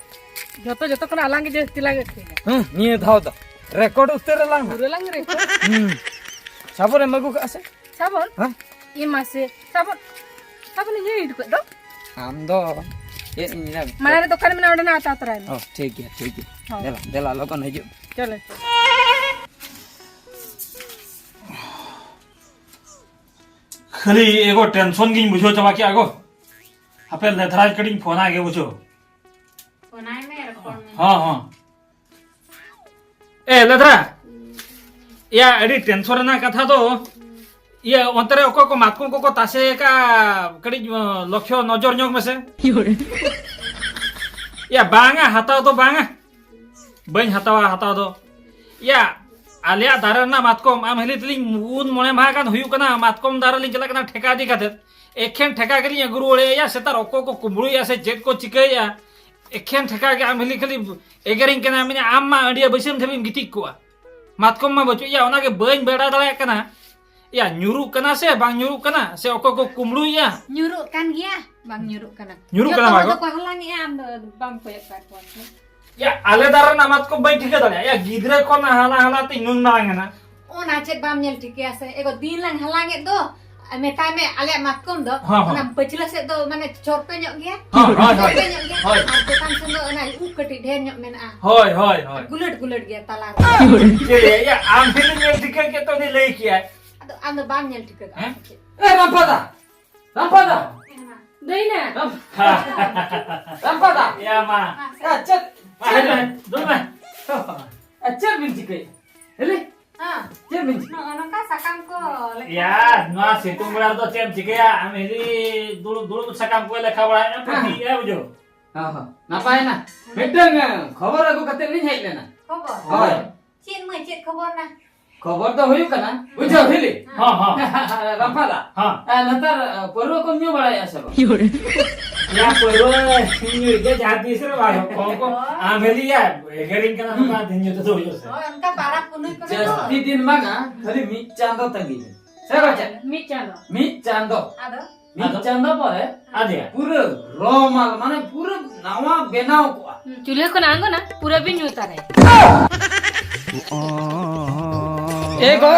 ᱡᱚᱛᱚ, ᱡᱚᱛᱚ ᱠᱷᱚᱱᱟᱜ ᱟᱞᱟᱝ ᱜᱮ ᱡᱟᱹᱥᱛᱤ ᱞᱟᱝ ᱟᱹᱠᱷᱨᱤᱧᱟ᱾ ᱦᱩᱸ, ᱱᱤᱭᱟᱹ ᱫᱷᱟᱣ ᱫᱚ ᱨᱮᱠᱚᱨᱰ ᱩᱛᱟᱹᱨ ᱟᱞᱟᱝ ᱦᱟᱸᱜ᱾ ᱯᱩᱨᱟᱹ ᱞᱟᱝ ᱨᱮᱠᱚᱨᱰ᱾ ᱦᱩᱸ᱾ ᱥᱟᱵᱚᱱ ᱮᱢ ᱟᱹᱜᱩ ᱠᱟᱜᱼᱟ ᱥᱮ? ᱥᱟᱵᱚᱱ? ᱦᱮᱸ? ᱮ ᱢᱟᱥᱮ, ᱥᱟᱵᱚᱱ, ᱥᱟᱵᱚᱱ ᱤᱧ ᱦᱤᱲᱤᱧ ᱦᱚᱴᱚ ᱠᱮᱫ ᱫᱚ᱾ ᱟᱢ ᱫᱚ ᱪᱮᱫ ᱤᱧ ᱞᱟᱹᱭᱟ? ᱢᱟᱲᱟᱝ ᱨᱮ ᱫᱚᱠᱟᱱ ᱢᱮᱱᱟᱜᱼᱟ, ᱚᱸᱰᱮᱱᱟᱜ ᱦᱟᱛᱟᱣ ᱛᱚᱨᱟᱭ ᱢᱮ᱾ ᱚ, ᱴᱷᱤᱠ ᱜᱮᱭᱟ, ᱴᱷᱤᱠ ᱜᱮᱭᱟ᱾ ᱦᱳᱭ᱾ ᱫᱮᱞᱟ, ᱫᱮᱞᱟ, ᱞᱚᱜᱚᱱ ᱦᱤᱡᱩᱜ᱾ ᱪᱚᱞᱚ, ᱪᱚᱞᱚ᱾ ᱠᱷᱟᱹᱞᱤ ᱮᱜᱳ ᱴᱮᱱᱥᱚᱱ ᱜᱤᱧ ᱵᱩᱡᱷᱟᱹᱣ ᱪᱟᱵᱟ ᱠᱮᱜᱼᱟ ᱜᱳ᱾ ᱦᱟᱯᱮ ᱞᱮᱫᱷᱨᱟᱡᱽ ᱠᱟᱹᱴᱤᱡ ᱤᱧ ᱯᱷᱳᱱᱟᱭ ᱜᱮ ᱵᱩᱡᱷᱟᱹᱣ᱾ ᱯᱷᱳᱱᱟᱭ ᱢᱮ, ᱨᱚᱯᱚᱲ ᱢᱮ᱾ ᱦᱚᱸ, ᱦᱚᱸ᱾ ᱮ, ᱞᱮᱫᱷᱨᱟ᱾ ᱭᱟ, ᱟᱹᱰᱤ ᱴᱮᱱᱥᱚᱱ ᱨᱮᱱᱟᱜ ᱠᱟᱛᱷᱟ ᱫᱚ, ᱤᱭᱟᱹ, ᱚᱱᱛᱮ ᱨᱮ ᱚᱠᱚᱭ ᱠᱚ ᱢᱟᱛᱠᱚᱢ ᱠᱚᱠᱚ ᱛᱟᱥᱮ ᱟᱠᱟᱫᱼᱟ, ᱠᱟᱹᱴᱤᱡ, ᱚ, ᱞᱚᱠᱠᱷᱚ ᱱᱚᱡᱚᱨ ᱧᱚᱜ ᱢᱮᱥᱮ᱾ ᱭᱟ, ᱵᱟᱝᱟ, ᱦᱟᱛᱟᱣ ᱫᱚ ᱵᱟᱝᱟ᱾ ᱵᱟᱹᱧ ᱦᱟᱛᱟᱣᱟ ᱦᱟᱛᱟᱣ ᱫᱚ᱾ ᱭᱟ, ᱟᱞᱮᱭᱟᱜ ᱫᱟᱨᱮ ᱨᱮᱱᱟᱜ ᱢᱟᱛᱠᱚᱢ, ᱟᱢ ᱦᱤᱞᱤ ᱛᱮᱞᱤᱧ ᱯᱩᱱ ᱢᱚᱬᱮ ᱢᱟᱦᱟ ᱜᱟᱱ ᱦᱩᱭᱩᱜ ᱠᱟᱱᱟ, ᱢᱟᱛᱠᱚᱢ ᱫᱟᱨᱮ ᱞᱤᱧ ᱪᱟᱞᱟᱜ ᱠᱟᱱᱟ ᱴᱷᱮᱠᱟ ᱤᱫᱤ ᱠᱟᱛᱮ, ᱮᱠᱷᱮᱱ ᱴᱷᱮᱠᱟ ᱜᱮᱞᱤᱧ ᱟᱹᱜᱩ ᱨᱩᱣᱟᱹᱲᱮᱫᱼᱟ᱾ ᱭᱟ, ᱥᱮᱛᱟᱜ ᱚᱠᱚᱭ ᱠᱚ ᱠᱩᱢᱵᱽᱲᱩᱭᱮᱫᱼᱟ ᱥᱮ ᱪᱮᱫ ᱠᱚ ᱪᱤᱠᱟᱹᱭᱮᱫᱼᱟ, ᱮᱠᱷᱮᱱ ᱴᱷᱮᱠᱟ ᱜᱮ ᱟᱢ ᱦᱤᱞᱤ ᱠᱷᱟᱹᱞᱤ ᱮᱜᱮᱨᱤᱧ ᱠᱟᱱᱟ, ᱢᱮᱱᱟ ᱟᱢ ᱢᱟ ᱟᱹᱰᱤ ᱵᱟᱹᱥᱭᱟᱹᱢ ᱫᱷᱟᱹᱵᱤᱡ ᱮᱢ ᱜᱤᱛᱤᱡ ᱠᱚᱜᱼᱟ᱾ ᱢᱟᱛᱠᱚᱢ ᱢᱟ ᱵᱟᱹᱪᱩᱜ ᱭᱟ, ᱚᱱᱟᱜᱮ ᱵᱟᱹᱧ ᱵᱮᱲᱟ ᱫᱟᱲᱮᱭᱟᱜ ᱠᱟᱱᱟ᱾ ᱭᱟ, ᱧᱩᱨᱩᱜ ᱠᱟᱱᱟ ᱥᱮ ᱵᱟᱝ ᱧᱩᱨᱩᱜ ᱠᱟᱱᱟ, ᱥᱮ ᱚᱠᱚᱭ ᱠᱚ ᱠᱩᱢᱵᱽᱲᱩᱭᱮᱫᱼᱟ? ᱧᱩᱨᱩᱜ ᱠᱟᱱ ᱜᱮᱭᱟ, ᱵᱟᱝ ᱧᱩᱨᱩᱜ ᱠᱟᱱᱟ᱾ ᱧᱩᱨᱩᱜ ᱡᱚᱛᱚ ᱠᱟᱱᱟ ᱦᱚᱲ ᱢᱟ ᱜᱚ᱾ ᱫᱚᱠᱚ ᱦᱟᱞᱟᱝᱮᱫᱼᱟ, ᱟᱢ ᱫᱚ ᱵᱟᱢ ᱠᱚᱭᱚᱜ ᱠᱟᱜ ᱠᱚᱣᱟ ᱥᱮ? ᱭᱟ, ᱟᱞᱮ ᱫᱟᱨᱮ ᱨᱮᱱᱟᱜ ᱢᱟᱛᱠᱚᱢ ᱵᱟᱹᱧ ᱴᱷᱤᱠᱟᱹ ᱫᱟᱲᱮᱭᱟᱜᱼᱟ᱾ ᱭᱟ, ᱜᱤᱫᱽᱨᱟᱹ ᱠᱷᱚᱱ ᱦᱟᱞᱟ ᱦᱟᱞᱟ ᱛᱮ ᱱᱩᱱ ᱢᱟᱨᱟᱝ ᱮᱱᱟ᱾ ᱚᱱᱟ ᱪᱮᱫ ᱵᱟᱢ ᱧᱮᱞ ᱴᱷᱤᱠᱟᱹᱭᱟ ᱥᱮ? ᱮᱜᱳ ᱫᱤᱱ ᱞᱟᱝ ᱦᱟᱞᱟᱝᱮᱫ ᱫᱚ, ᱟᱨ ᱢᱮᱛᱟᱭ ᱢᱮ, ᱟᱞᱮᱭᱟᱜ ᱢᱟᱛᱠᱚᱢ ᱫᱚ ᱦᱚᱸ, ᱦᱚᱸ᱾ ᱚᱱᱟ ᱯᱟᱹᱪᱷᱞᱟᱹ ᱥᱮᱫ ᱫᱚ ᱢᱟᱱᱮ ᱪᱚᱨᱯᱮ ᱧᱚᱜ ᱜᱮᱭᱟ᱾ ᱦᱳᱭ, ᱦᱳᱭ, ᱦᱳᱭ᱾ ᱪᱚᱨᱯᱮ ᱧᱚᱜ ᱜᱮᱭᱟ᱾ ᱦᱳᱭ᱾ ᱟᱨ ᱪᱮᱛᱟᱱ ᱥᱮᱫ ᱫᱚ ᱚᱱᱟ ᱩᱵ ᱠᱟᱹᱴᱤᱡ ᱰᱷᱮᱨ ᱧᱚᱜ ᱢᱮᱱᱟᱜᱼᱟ᱾ ᱦᱳᱭ, ᱦᱳᱭ, ᱦᱳᱭ᱾ ᱜᱩᱞᱟᱹᱴ ᱜᱩᱞᱟᱹᱴ ᱜᱮᱭᱟ ᱛᱟᱞᱟ ᱨᱮ᱾ ᱪᱮᱫ ᱭᱟ, ᱟᱢ ᱴᱷᱮᱱ ᱧᱮᱞ ᱴᱷᱤᱠᱟᱹ ᱠᱮᱫ ᱛᱚ ᱩᱱᱤ ᱞᱟᱹᱭ ᱠᱮᱭᱟᱭ᱾ ᱟᱫᱚ ᱟᱢ ᱫᱚ ᱵᱟᱢ ᱧᱮᱞ ᱴᱷᱤᱠᱟᱹ ᱠᱟᱜᱼᱟ ᱦᱮᱸ? ᱥᱮ ᱪᱮᱫ? ᱮ, ᱨᱟᱢᱯᱟᱫᱟ! ᱨᱟᱢᱯᱟᱫᱟ! ᱦᱮᱸ, ᱢᱟ᱾ ᱫᱟᱹᱭᱱᱟ! ᱨᱟᱢ-, ᱨᱟᱢᱯᱟᱫᱟ! ᱭᱟ ᱢᱟ᱾ ᱢᱟ, ᱮ, ᱪᱮᱫ? ᱢᱟ, ᱪᱮᱫ? ᱦᱮᱡ ᱢᱮ, ᱫᱩᱲᱩᱵ ᱢᱮ᱾ ᱮ, ᱪᱮᱫ ᱵᱤᱱ ᱪᱤᱠᱟᱹᱭᱮᱫ? ᱦᱮᱞᱤ? ᱦᱮᱸ᱾ ᱪᱮᱫ ᱵᱤᱱ ᱪᱤᱠᱟᱹᱭᱮᱫ? ᱱᱚᱜᱼᱚ ᱱᱚᱝᱠᱟ ᱥᱟᱠᱟᱢ ᱠᱚ ᱞᱮᱠᱷᱟ᱾ ᱭᱟ, ᱱᱚᱣᱟ ᱥᱤᱛᱩᱝ ᱵᱮᱲᱟ ᱨᱮᱫᱚ ᱪᱮᱫ ᱮᱢ ᱪᱤᱠᱟᱹᱭᱟ? ᱟᱢ ᱦᱮᱞᱤ ᱫᱩᱲᱩᱵ, ᱫᱩᱲᱩᱵ ᱥᱟᱠᱟᱢ ᱠᱚᱭ ᱞᱮᱠᱷᱟ ᱵᱟᱲᱟᱭᱮᱫᱼᱟ, ᱦᱮᱸ᱾ ᱯᱟᱹᱛᱤ ᱮᱫᱼᱟ, ᱵᱩᱡᱷᱟᱹᱣ᱾ ᱦᱚᱸ, ᱦᱚᱸ᱾ ᱱᱟᱯᱟᱭᱮᱱᱟ᱾ ᱢᱤᱫᱴᱟᱝ, ᱮ, ᱠᱷᱚᱵᱚᱨ ᱟᱹᱜᱩ ᱠᱟᱛᱮ ᱞᱤᱧ ᱦᱮᱡ ᱞᱮᱱᱟ᱾ ᱠᱷᱚᱵᱚᱨ? ᱦᱳᱭ᱾ ᱪᱮᱫ ᱢᱟᱹᱭ, ᱪᱮᱫ ᱠᱷᱚᱵᱚᱨ ᱱᱟ? ᱠᱷᱚᱵᱚᱨ ᱫᱚ ᱦᱩᱭᱩᱜ ᱠᱟᱱᱟ, ᱵᱩᱡᱷᱟᱹᱣ, ᱦᱤᱞᱤ? ᱦᱚᱸ, ᱦᱚᱸ᱾ ᱨᱟᱢᱯᱷᱟᱞᱟ᱾ ᱦᱚᱸ᱾ ᱮ, ᱱᱮᱛᱟᱨ, ᱮ, ᱯᱟᱹᱨᱣᱟᱹ ᱠᱚᱢ ᱧᱩ ᱵᱟᱲᱟᱭᱮᱫᱼᱟ ᱥᱮ ᱵᱟᱝ? ᱭᱟ, ᱯᱟᱹᱨᱣᱟᱹ ᱧᱩᱭ ᱜᱮ ᱡᱟᱦᱟᱸ ᱛᱤᱥ ᱨᱮ ᱵᱟᱝ, ᱠᱚᱢ ᱠᱚᱢ᱾ ᱟᱢ ᱦᱤᱞᱤ ᱭᱟ, ᱮᱜᱮᱨᱤᱧ ᱠᱟᱱᱟ, ᱱᱚᱝᱠᱟ ᱫᱤᱱ ᱧᱩ ᱛᱮᱫᱚ ᱦᱩᱭᱩᱜᱼᱟ ᱥᱮ? ᱦᱳᱭ, ᱚᱱᱠᱟ ᱯᱟᱨᱟᱵᱽ ᱯᱩᱱᱟᱹᱭ ᱠᱚᱨᱮ ᱫᱚ᱾ ᱡᱟᱹᱥᱛᱤ ᱫᱤᱱ ᱵᱟᱝᱟ, ᱠᱷᱟᱹᱞᱤ ᱢᱤᱫ ᱪᱟᱸᱫᱚ ᱛᱟᱺᱜᱤ ᱢᱮ᱾ ᱥᱮ ᱵᱟᱝ ᱪᱮᱫ? ᱢᱤᱫ ᱪᱟᱸᱫᱚ᱾ ᱢᱤᱫ ᱪᱟᱸᱫᱚ᱾ ᱟᱫᱚ? ᱢᱤᱫ ᱟᱫᱚ? ᱪᱟᱸᱫᱚ ᱯᱚᱨᱮ ᱟᱫᱮᱭᱟ? ᱯᱩᱨᱟᱹ ᱨᱚ ᱢᱟᱞ, ᱢᱟᱱᱮ ᱯᱩᱨᱟᱹ ᱱᱟᱣᱟ ᱵᱮᱱᱟᱣ ᱠᱚᱜᱼᱟ᱾ ᱦᱩᱸ, ᱪᱩᱞᱦᱟᱹ ᱠᱷᱚᱱ ᱟᱬᱜᱚᱱᱟ, ᱯᱩᱨᱟᱹ ᱵᱤᱱ ᱧᱩ ᱛᱟᱨᱟᱭᱟ᱾ ᱮ ᱜᱚ,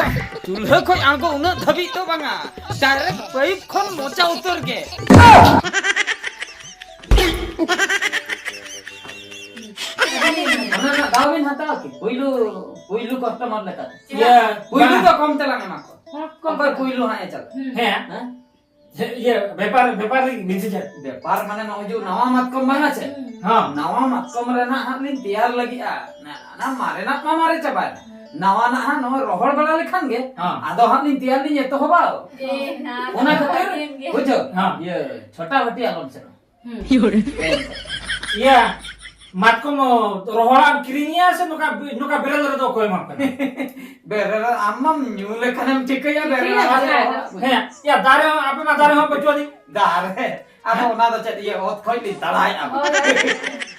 ᱪᱩᱞᱦᱟᱹ ᱠᱷᱚᱱ ᱟᱬᱜᱚ ᱩᱱᱟᱹᱜ ᱫᱷᱟᱹᱵᱤᱡ ᱫᱚ ᱵᱟᱝᱟ, direct pipe ᱠᱷᱚᱱ ᱢᱚᱪᱟ ᱩᱛᱟᱹᱨ ᱜᱮ᱾ ᱚᱱᱟ ᱨᱮᱱᱟᱜ ᱫᱟᱣ ᱵᱤᱱ ᱦᱟᱛᱟᱣᱟ ᱠᱤ? ᱯᱩᱭᱞᱩ, ᱯᱩᱭᱞᱩ customer ᱞᱮᱠᱟᱛᱮ᱾ ᱤᱭᱟᱹ, ᱯᱩᱭᱞᱩ ᱵᱟᱝ᱾ ᱫᱚ ᱠᱚᱢ ᱛᱮᱞᱟᱝ ᱮᱢᱟ ᱠᱚᱣᱟ᱾ ᱦᱚᱸ, ᱠᱚᱢ ᱚᱠᱚᱭ ᱛᱮᱞᱟᱝ᱾ ᱯᱩᱭᱞᱩ ᱦᱟᱸᱜ ᱮ ᱪᱟᱞᱟᱜᱼᱟ? ᱦᱩᱸ᱾ ᱦᱮᱸ᱾ ᱦᱮᱸ? ᱤᱭᱟᱹ, ᱵᱮᱯᱟᱨ, ᱵᱮᱯᱟᱨ ᱨᱮ ᱢᱤᱫ ᱦᱟᱡᱟᱨ᱾ ᱵᱮᱯᱟᱨ ᱢᱟᱱᱮ ᱱᱚᱜᱼᱚᱭ ᱡᱮ ᱱᱟᱣᱟ ᱢᱟᱛᱠᱚᱢ ᱵᱟᱝ ᱟᱪᱷᱮ? ᱦᱩᱸ᱾ ᱦᱚᱸ᱾ ᱱᱟᱣᱟ ᱢᱟᱛᱠᱚᱢ ᱨᱮᱱᱟᱜ ᱦᱟᱸᱜ ᱞᱤᱧ ᱛᱮᱭᱟᱨ ᱞᱟᱹᱜᱤᱫᱼᱟ᱾ ᱱᱟ-, ᱚᱱᱟ ᱢᱟᱨᱮᱱᱟᱜ ᱢᱟ ᱢᱟᱨᱮ ᱪᱟᱵᱟᱭᱮᱱᱟ᱾ ᱦᱩᱸ᱾ ᱱᱟᱣᱟᱱᱟᱜ ᱦᱟᱸᱜ ᱱᱚᱜᱼᱚᱭ ᱨᱚᱦᱚᱲ ᱵᱟᱲᱟ ᱞᱮᱠᱷᱟᱱ ᱜᱮ, ᱦᱚᱸ᱾ ᱟᱫᱚ ᱦᱟᱸᱜ ᱞᱤᱧ ᱛᱮᱭᱟᱨ ᱞᱤᱧ ᱮᱛᱚᱦᱚᱵᱟ᱾ ᱮ, ᱦᱮᱸ, ᱚᱱᱟ ᱟᱫᱚ ᱠᱷᱟᱹᱛᱤᱨ, ᱫᱤᱱ ᱜᱮ᱾ ᱵᱩᱡᱷᱟᱹᱣ? ᱦᱚᱸ᱾ ᱤᱭᱟᱹ, ᱪᱷᱚᱴᱟ ᱵᱟᱹᱴᱤ ᱟᱞᱚᱢ ᱥᱮᱱᱚᱜᱼᱟ᱾ ᱦᱩᱸ᱾ ᱤᱭᱟᱹ, ᱢᱟᱛᱠᱚᱢ ᱨᱚᱦᱚᱲᱟᱜ ᱮᱢ ᱠᱤᱨᱤᱧᱮᱭᱟ ᱥᱮ ᱱᱚᱝᱠᱟ, ᱱᱚᱝᱠᱟ ᱵᱮᱨᱮᱞ ᱨᱮᱫᱚ ᱚᱠᱚᱭ ᱮᱢᱟᱢ ᱠᱟᱱᱟ? ᱵᱮᱨᱮᱞ ᱨᱮ ᱟᱢ ᱢᱟᱢ ᱧᱩ ᱞᱮᱠᱷᱟᱱᱮᱢ ᱴᱷᱤᱠᱟᱹᱭᱟ, ᱵᱮᱨᱮᱞ ᱴᱷᱤᱠᱟᱹᱭᱟ, ᱨᱮ ᱟᱢ ᱵᱮᱨᱮᱞ ᱨᱚᱦᱚᱲᱟᱜ᱾ ᱨᱮ᱾ ᱦᱮᱸ, ᱭᱟ, ᱫᱟᱨᱮ ᱦᱚᱸ, ᱟᱯᱮ ᱢᱟ ᱫᱟᱨᱮ ᱦᱚᱸ ᱵᱟᱹᱪᱩᱜ ᱟᱹᱱᱤᱡ᱾ ᱫᱟᱨᱮ? ᱟᱫᱚ ᱦᱮᱸ? ᱚᱱᱟ ᱫᱚ ᱪᱮᱫ ᱤᱭᱟᱹ ᱚᱛ ᱠᱷᱚᱡ ᱞᱤᱧ ᱛᱟᱲᱟᱭᱮᱜᱼᱟ? ᱦᱳᱭ, ᱦᱳᱭ᱾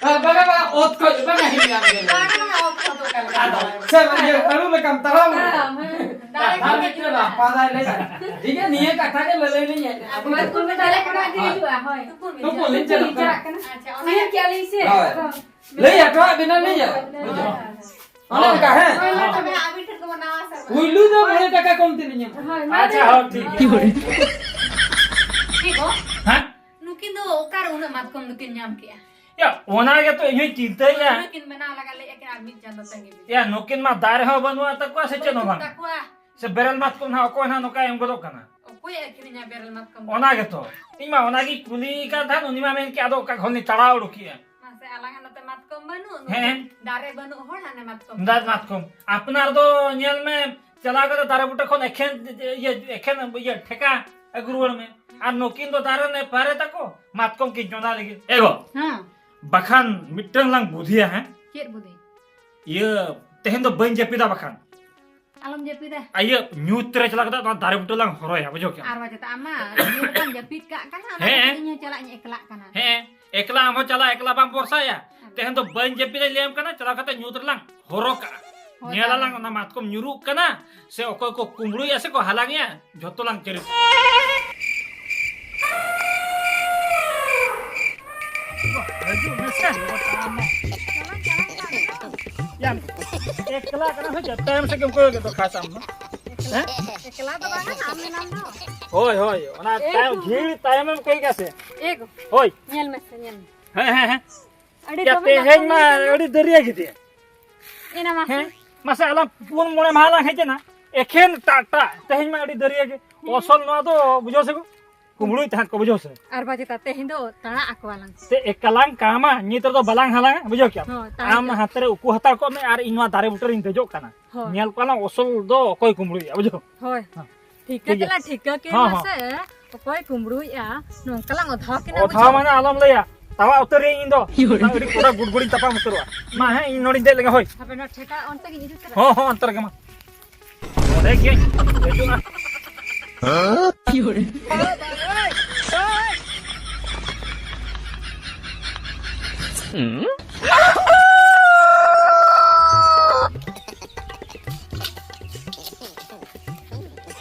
ᱦᱮᱸ, ᱵᱟᱝᱟ, ᱵᱟᱝᱟ, ᱚᱛ ᱠᱷᱚᱡ, ᱵᱟᱝᱟ, ᱦᱤᱲᱤᱧ ᱟᱢ ᱜᱮ᱾ ᱵᱟᱝᱟ, ᱵᱟᱝᱟ, ᱚᱛ ᱠᱷᱚᱡ ᱫᱚ ᱚᱠᱟ ᱞᱮᱠᱟ? ᱟᱫᱚ, ᱥᱮ ᱤᱭᱟᱹ, ᱟᱹᱞᱩ ᱞᱮᱠᱟᱢ ᱛᱟᱲᱟᱢ᱾ ᱛᱟᱲᱟᱢ, ᱦᱮᱸ᱾ ᱫᱟᱨᱮ ᱠᱟᱛᱷᱟ ᱠᱷᱚᱱ ᱜᱮ ᱜᱮ ᱦᱤᱡᱩᱜᱼᱟ᱾ ᱨᱟᱯᱟᱜᱟᱭ ᱞᱟᱹᱭᱟ᱾ ᱴᱷᱤᱠ ᱜᱮᱭᱟ, ᱱᱤᱭᱟᱹ ᱠᱟᱛᱷᱟ ᱜᱮ ᱞᱟᱹᱞᱟᱹᱭ ᱞᱤᱧ ᱦᱮᱡ ᱮᱱᱟ᱾ ᱟᱫᱚ ᱵᱟᱹᱫᱽ ᱠᱷᱚᱱ ᱫᱚ ᱫᱟᱨᱮ ᱠᱷᱚᱱᱟᱜ ᱜᱮ ᱦᱳᱭ᱾ ᱦᱤᱡᱩᱜᱼᱟ, ᱦᱳᱭ᱾ ᱛᱩᱯᱩᱱ ᱞᱤᱧ ᱪᱟᱞᱟᱜ ᱠᱟᱱᱟ᱾ ᱪᱟᱞᱟᱜ ᱠᱟᱱᱟ᱾ ᱟᱪᱪᱷᱟ, ᱚᱱᱟ ᱧᱮᱞ ᱠᱮᱜᱼᱟ ᱞᱤᱧ ᱥᱮ, ᱦᱳᱭ᱾ ᱟᱫᱚ ᱞᱟᱹᱭ ᱦᱚᱴᱚᱣᱟᱜ ᱵᱤᱱᱟ, ᱞᱟᱹᱭᱟ᱾ ᱦᱳᱭ, ᱦᱳᱭ, ᱦᱳᱭ᱾ ᱚᱱᱮ ᱚᱱᱠᱟ, ᱦᱮᱸ? ᱦᱳᱭ, ᱦᱳᱭ, ᱛᱚᱵᱮ ᱟᱹᱵᱤᱱ ᱴᱷᱮᱱ ᱱᱟᱣᱟ ᱥᱮᱨᱢᱟ᱾ ᱯᱩᱭᱞᱩ ᱫᱚ ᱢᱚᱬᱮ ᱴᱟᱠᱟ ᱠᱚᱢ ᱛᱮ ᱧᱟᱢ᱾ ᱦᱳᱭ, ᱢᱟ ᱟᱪᱪᱷᱟ, ᱞᱟᱹᱭ ᱦᱚᱸ ᱴᱷᱤᱠ ᱜᱮᱭᱟ᱾ ᱪᱮᱫ ᱜᱚ? ᱦᱮᱸ? ᱱᱩᱠᱤᱱ ᱫᱚ ᱚᱠᱟᱨᱮ ᱩᱱᱟᱹᱜ ᱢᱟᱛᱠᱚᱢ ᱫᱚᱠᱤᱱ ᱧᱟᱢ ᱠᱮᱜᱼᱟ? ᱭᱟ, ᱚᱱᱟ ᱜᱮᱛᱚ ᱤᱧ ᱦᱚᱸᱧ ᱪᱤᱱᱛᱟᱹᱭᱮᱫᱼᱟ᱾ ᱱᱩᱠᱤᱱ ᱵᱮᱱᱟᱣ ᱞᱟᱜᱟ ᱞᱟᱹᱭᱮᱫᱼᱟ ᱠᱤᱱ ᱟᱨ ᱢᱤᱫ ᱪᱟᱸᱫᱚ ᱛᱟᱺᱜᱤ ᱵᱤᱱ᱾ ᱭᱟ, ᱱᱩᱠᱤᱱ ᱢᱟ ᱫᱟᱨᱮ ᱦᱚᱸ ᱵᱟᱹᱱᱩᱜᱼᱟ ᱛᱟᱠᱚᱣᱟ ᱥᱮ ᱪᱮᱫ ᱦᱚᱸ ᱵᱟᱹᱱᱩᱜ ᱵᱟᱝ᱾ ᱛᱟᱠᱚᱣᱟ᱾ ᱥᱮ ᱵᱮᱨᱮᱞ ᱢᱟᱛᱠᱚᱢ ᱱᱟᱦᱟᱜ ᱚᱠᱚᱭ ᱱᱟᱦᱟᱜ ᱱᱚᱝᱠᱟᱭ ᱮᱢ ᱜᱚᱫᱚᱜ ᱠᱟᱱᱟ? ᱚᱠᱚᱭᱮ ᱟᱹᱠᱷᱨᱤᱧᱟ ᱵᱮᱨᱮᱞ ᱢᱟᱛᱠᱚᱢ ᱫᱚ? ᱚᱱᱟ ᱜᱮᱛᱚ᱾ ᱤᱧ ᱢᱟ ᱚᱱᱟᱜᱤᱧ ᱠᱩᱞᱤᱭᱮ ᱠᱟᱱ ᱛᱟᱦᱮᱸᱫ, ᱩᱱᱤ ᱢᱟ ᱢᱮᱱ ᱠᱮᱫ ᱟᱫᱚ ᱚᱠᱟ ᱠᱷᱚᱱ ᱞᱤᱧ ᱛᱟᱲᱟᱣ ᱩᱰᱩᱠᱮᱜᱼᱟ᱾ ᱢᱟᱥᱮ, ᱟᱞᱟᱝᱟᱜ ᱱᱚᱛᱮ ᱢᱟᱛᱠᱚᱢ ᱵᱟᱹᱱᱩᱜ, ᱱᱚᱛᱮ ᱦᱮᱸ᱾ ᱫᱟᱨᱮ ᱵᱟᱹᱱᱩᱜ, ᱦᱚᱲ ᱦᱟᱱᱮ ᱢᱟᱛᱠᱚᱢ᱾ ᱫᱟᱨᱮ ᱢᱟᱛᱠᱚᱢ᱾ ᱟᱯᱱᱟᱨ ᱫᱚ ᱧᱮᱞ ᱢᱮ, ᱪᱟᱞᱟᱣ ᱠᱟᱛᱮ ᱫᱟᱨᱮ ᱵᱩᱴᱟᱹ ᱠᱷᱚᱱ ᱮᱠᱷᱮᱱ, ᱤᱭᱟᱹ, ᱮᱠᱷᱮᱱ, ᱤᱭᱟᱹ, ᱴᱷᱮᱠᱟ ᱟᱹᱜᱩ ᱨᱩᱣᱟᱹᱲ ᱢᱮ᱾ ᱟᱨ ᱱᱩᱠᱤᱱ ᱫᱚ ᱫᱟᱨᱮ ᱨᱮ ᱯᱟᱨᱮ ᱛᱟᱠᱚ, ᱢᱟᱛᱠᱚᱢ ᱠᱤᱱ ᱪᱚᱸᱫᱟ ᱞᱟᱹᱜᱤᱫ᱾ ᱮ ᱜᱚ, ᱦᱮᱸ᱾ ᱵᱟᱠᱷᱟᱱ ᱢᱤᱫᱴᱟᱝ ᱞᱟᱝ ᱵᱩᱫᱷᱤᱭᱟ, ᱦᱮᱸ? ᱪᱮᱫ ᱵᱩᱫᱷᱤ? ᱤᱭᱟᱹ, ᱛᱮᱦᱮᱧ ᱫᱚ ᱵᱟᱹᱧ ᱡᱟᱹᱯᱤᱫᱟ ᱵᱟᱠᱷᱟᱱ᱾ ᱟᱞᱚᱢ ᱡᱟᱹᱯᱤᱫᱟ᱾ ᱟ, ᱤᱭᱟᱹ, ᱧᱩᱛ ᱨᱮ ᱪᱟᱞᱟᱣ ᱠᱟᱛᱮ ᱚᱱᱟ ᱫᱟᱨᱮ ᱵᱩᱴᱟᱹ ᱞᱟᱝ ᱦᱚᱨᱚᱭᱟ, ᱵᱩᱡᱷᱟᱹᱣ ᱠᱮᱜᱼᱟᱢ? ᱟᱨ ᱵᱟᱝ ᱪᱮᱛᱟ, ᱟᱢ ᱢᱟ ᱧᱩᱛ ᱨᱮᱢ ᱡᱟᱹᱯᱤᱫ ᱠᱟᱜ ᱠᱟᱱᱟ, ᱚᱱᱟ ᱦᱮᱸ᱾ ᱠᱷᱟᱹᱛᱤᱨ ᱤᱧ ᱦᱚᱸ ᱪᱟᱞᱟᱜ ᱤᱧ ᱮᱠᱞᱟᱜ ᱠᱟᱱᱟ᱾ ᱦᱮᱸ, ᱮᱠᱞᱟ ᱟᱢ ᱦᱚᱸ ᱪᱟᱞᱟᱜ, ᱮᱠᱞᱟ ᱵᱟᱢ ᱵᱷᱚᱨᱥᱟᱭᱟ᱾ ᱦᱮᱸ᱾ ᱛᱮᱦᱮᱧ ᱫᱚ ᱵᱟᱹᱧ ᱡᱟᱹᱯᱤᱫᱟ ᱞᱟᱹᱭᱟᱢ ᱠᱟᱱᱟ, ᱪᱟᱞᱟᱣ ᱠᱟᱛᱮ ᱧᱩᱛ ᱨᱮᱞᱟᱝ ᱦᱚᱨᱚ ᱠᱟᱜᱼᱟ᱾ ᱦᱳᱭ, ᱧᱮᱞ ᱟᱞᱟᱝ ᱛᱟᱦᱞᱮ᱾ ᱚᱱᱟ ᱢᱟᱛᱠᱚᱢ ᱧᱩᱨᱩᱜ ᱠᱟᱱᱟ ᱥᱮ ᱚᱠᱚᱭ ᱠᱚ ᱠᱩᱢᱵᱽᱲᱩᱭᱮᱜᱼᱟ ᱥᱮ ᱠᱚ ᱦᱟᱞᱟᱝᱮᱜᱼᱟ, ᱡᱷᱚᱛᱚ ᱞᱟᱝ ᱪᱮᱨᱮᱡ᱾ ᱦᱤᱡᱩᱜ ᱢᱮᱥᱮ᱾ ᱭᱟ, ᱮᱠᱞᱟ ᱠᱟᱱᱟ ᱥᱮ ᱪᱮᱫ? ᱛᱟᱭᱚᱢ ᱥᱮᱫ ᱜᱮᱢ ᱠᱚᱭᱚᱜ ᱮᱫ ᱫᱚ ᱠᱷᱟᱥ ᱟᱢ ᱫᱚ᱾ ᱦᱮᱸ? ᱮᱠᱞᱟ ᱫᱚ ᱵᱟᱝᱟ, ᱟᱢ ᱢᱮᱱᱟᱢ ᱫᱚ᱾ ᱦᱳᱭ, ᱦᱳᱭ, ᱚᱱᱟ ᱮ ᱛᱟᱭᱚᱢ, ᱜᱚ᱾ ᱵᱷᱤᱲ ᱛᱟᱭᱚᱢᱮᱢ ᱠᱚᱭᱚᱜᱟ ᱥᱮ᱾ ᱮ ᱜᱚ᱾ ᱦᱳᱭ᱾ ᱧᱮᱞ ᱢᱮᱥᱮ, ᱧᱮᱞ ᱢᱮ᱾ ᱦᱮᱸ, ᱦᱮᱸ, ᱦᱮᱸ᱾ ᱟᱹᱰᱤ ᱭᱟ, ᱫᱚᱢᱮ ᱛᱮᱦᱮᱧ ᱢᱟ ᱫᱟᱜ ᱟᱹᱰᱤ ᱫᱟᱹᱨᱭᱟᱹ ᱜᱮ ᱫᱤᱭᱟ᱾ ᱮᱱᱟ ᱢᱟᱥᱮ᱾ ᱦᱮᱸ? ᱢᱟᱥᱮ, ᱟᱞᱟᱝ ᱯᱩᱱ ᱢᱚᱬᱮ ᱢᱟᱦᱟ ᱞᱟᱝ ᱦᱮᱡ ᱮᱱᱟ, ᱮᱠᱷᱮᱱ ᱴᱟᱜ ᱴᱟᱜ᱾ ᱛᱮᱦᱮᱧ ᱢᱟ ᱟᱹᱰᱤ ᱫᱟᱹᱨᱭᱟᱹ ᱜᱮ᱾ ᱦᱮᱸ᱾ ᱚᱥᱚᱞ ᱱᱚᱣᱟ ᱫᱚ ᱵᱩᱡᱷᱟᱹᱣ ᱥᱮ ᱜᱚ? ᱠᱩᱢᱵᱽᱲᱩᱭ ᱛᱟᱦᱮᱸᱫ ᱠᱚ, ᱵᱩᱡᱷᱟᱹᱣ ᱥᱮ? ᱟᱨ ᱵᱟᱡᱮ ᱛᱟ ᱛᱮᱦᱮᱧ ᱫᱚ ᱛᱟᱲᱟ ᱟᱠᱚᱣᱟᱞᱟᱝ᱾ ᱛᱮ ᱮᱠᱟᱞᱟᱝ ᱠᱟᱢᱟ, ᱱᱤᱛ ᱨᱮᱫᱚ ᱵᱟᱞᱟᱝ ᱦᱟᱞᱟᱝᱟ, ᱵᱩᱡᱷᱟᱹᱣ ᱠᱮᱜᱼᱟᱢ? ᱦᱚᱸ, ᱛᱟᱲᱟ ᱟᱢ ᱠᱮᱜᱼᱟ᱾ ᱦᱟᱱᱛᱮ ᱨᱮ ᱩᱠᱩ ᱦᱟᱛᱟᱲ ᱠᱚᱜ ᱢᱮ ᱟᱨ ᱤᱧ ᱱᱚᱣᱟ ᱫᱟᱨᱮ ᱵᱩᱴᱟᱹ ᱨᱤᱧ ᱫᱮᱡᱚᱜ ᱠᱟᱱᱟ᱾ ᱦᱳᱭ᱾ ᱧᱮᱞ ᱠᱚᱣᱟᱞᱟᱝ ᱚᱥᱚᱞ ᱫᱚ ᱚᱠᱚᱭ ᱠᱩᱢᱵᱽᱲᱩᱭᱮᱜᱼᱟ, ᱵᱩᱡᱷᱟᱹᱣ? ᱦᱳᱭ᱾ ᱦᱮᱸ᱾ ᱴᱷᱤᱠ ᱜᱮᱭᱟ, ᱴᱷᱤᱠ ᱜᱮᱭᱟ᱾ ᱛᱟᱦᱞᱮ ᱴᱷᱤᱠᱟᱹ ᱠᱮᱫ ᱦᱚᱸ, ᱦᱚᱸ᱾ ᱢᱟᱥᱮ, ᱚᱠᱚᱭ ᱠᱩᱢᱵᱽᱲᱩᱭᱮᱜᱼᱟ, ᱱᱚᱝᱠᱟ ᱞᱟᱝ ᱚᱫᱷᱟᱣ ᱠᱤᱱᱟ, ᱚᱫᱷᱟᱣ ᱵᱩᱡᱷᱟᱹᱣ? ᱢᱟᱱᱮ ᱟᱞᱚᱢ ᱞᱟᱹᱭᱟ, ᱛᱟᱣᱟ ᱩᱛᱟᱹᱨ ᱤᱧ ᱫᱚ᱾ ᱤᱭᱳ᱾ ᱟᱹᱰᱤ ᱠᱚᱰᱟ ᱜᱩᱰᱜᱩᱰᱤᱧ ᱛᱟᱯᱟᱢ ᱩᱛᱟᱹᱨᱚᱜᱼᱟ᱾ ᱢᱟ ᱦᱮᱸ, ᱤᱧ ᱱᱚᱰᱮᱧ ᱫᱮᱡ ᱞᱮᱜᱮ, ᱦᱳᱭ᱾ ᱦᱟᱯᱮ ᱱᱚᱣᱟ ᱴᱷᱮᱠᱟ ᱚᱱᱛᱮ ᱜᱤᱧ ᱤᱫᱤ ᱩᱛᱟᱹᱨᱟ᱾ ᱦᱚᱸ, ᱦᱚᱸ, ᱚᱱᱛᱮ ᱨᱮᱜᱮ ᱢᱟ᱾ ᱱᱚᱰᱮ ᱜᱤᱧ ᱫᱮᱡᱚᱜᱼᱟ᱾ ᱦᱮᱸ? ᱤᱭᱳ ᱨᱮ᱾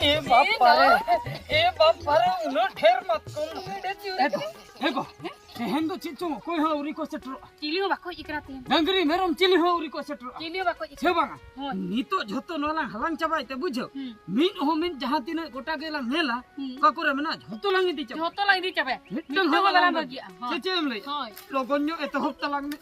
ᱮ ᱵᱟᱯ ᱨᱮ, ᱮ ᱵᱟᱯ ᱨᱮ, ᱩᱱᱟᱹᱜ ᱰᱷᱮᱨ ᱢᱟᱛᱠᱚᱢ᱾ ᱮ ᱜᱚ, ᱮ ᱜᱚ, ᱛᱮᱦᱮᱧ ᱫᱚ ᱪᱮᱫ ᱪᱚᱝ ᱚᱠᱚᱭ ᱦᱚᱸ ᱟᱹᱣᱨᱤ ᱠᱚ ᱥᱮᱴᱮᱨᱚᱜᱼᱟ᱾ ᱪᱤᱞᱤ ᱦᱚᱸ ᱵᱟᱠᱚ ᱦᱮᱡ ᱟᱠᱟᱱᱟ ᱛᱮᱦᱮᱧ ᱫᱚ᱾ ᱰᱟᱹᱝᱨᱤ ᱢᱮᱨᱚᱢ ᱪᱤᱞᱤ ᱦᱚᱸ ᱟᱹᱣᱨᱤ ᱠᱚ ᱥᱮᱴᱮᱨᱚᱜᱼᱟ᱾ ᱪᱤᱞᱤ ᱦᱚᱸ ᱵᱟᱠᱚ ᱦᱮᱡ ᱥᱮ ᱟᱠᱟᱱᱟ᱾ ᱵᱟᱝᱟ? ᱦᱳᱭ᱾ ᱱᱤᱛᱚᱜ ᱡᱷᱚᱛᱚ ᱱᱚᱣᱟ ᱞᱟᱝ ᱦᱟᱞᱟᱝ ᱪᱟᱵᱟᱭ ᱛᱮ, ᱵᱩᱡᱷᱟᱹᱣ? ᱦᱩᱸ᱾ ᱢᱤᱫ ᱦᱚᱸ ᱢᱤᱫ ᱡᱟᱦᱟᱸ ᱛᱤᱱᱟᱹᱜ ᱜᱚᱴᱟ ᱜᱮ ᱞᱟᱝ ᱧᱮᱞᱟ, ᱦᱩᱸ᱾ ᱚᱠᱟ ᱠᱚᱨᱮ ᱢᱮᱱᱟᱜᱼᱟ, ᱡᱷᱚᱛᱚ ᱞᱟᱝ ᱤᱫᱤ ᱪᱟᱵᱟᱭᱟ᱾ ᱡᱷᱚᱛᱚ ᱞᱟᱝ ᱤᱫᱤ ᱪᱟᱵᱟᱭᱟ᱾ ᱢᱤᱫᱴᱟᱝ ᱢᱤᱫᱴᱟᱝ ᱦᱚᱸ ᱦᱚᱸ ᱵᱟᱞᱟᱝ ᱵᱟᱞᱟᱝ ᱵᱟᱹᱜᱤᱭᱟ᱾ ᱵᱟᱹᱜᱤᱭᱟᱜᱼᱟ᱾ ᱦᱳᱭ᱾ ᱥᱮ ᱪᱮᱫ ᱮᱢ ᱞᱟᱹᱭᱟ? ᱦᱳᱭ᱾ ᱞᱚᱜᱚᱱ ᱧᱚᱜ ᱮᱛᱚᱦᱚᱵ ᱛᱟᱞᱟᱝ ᱢᱮ᱾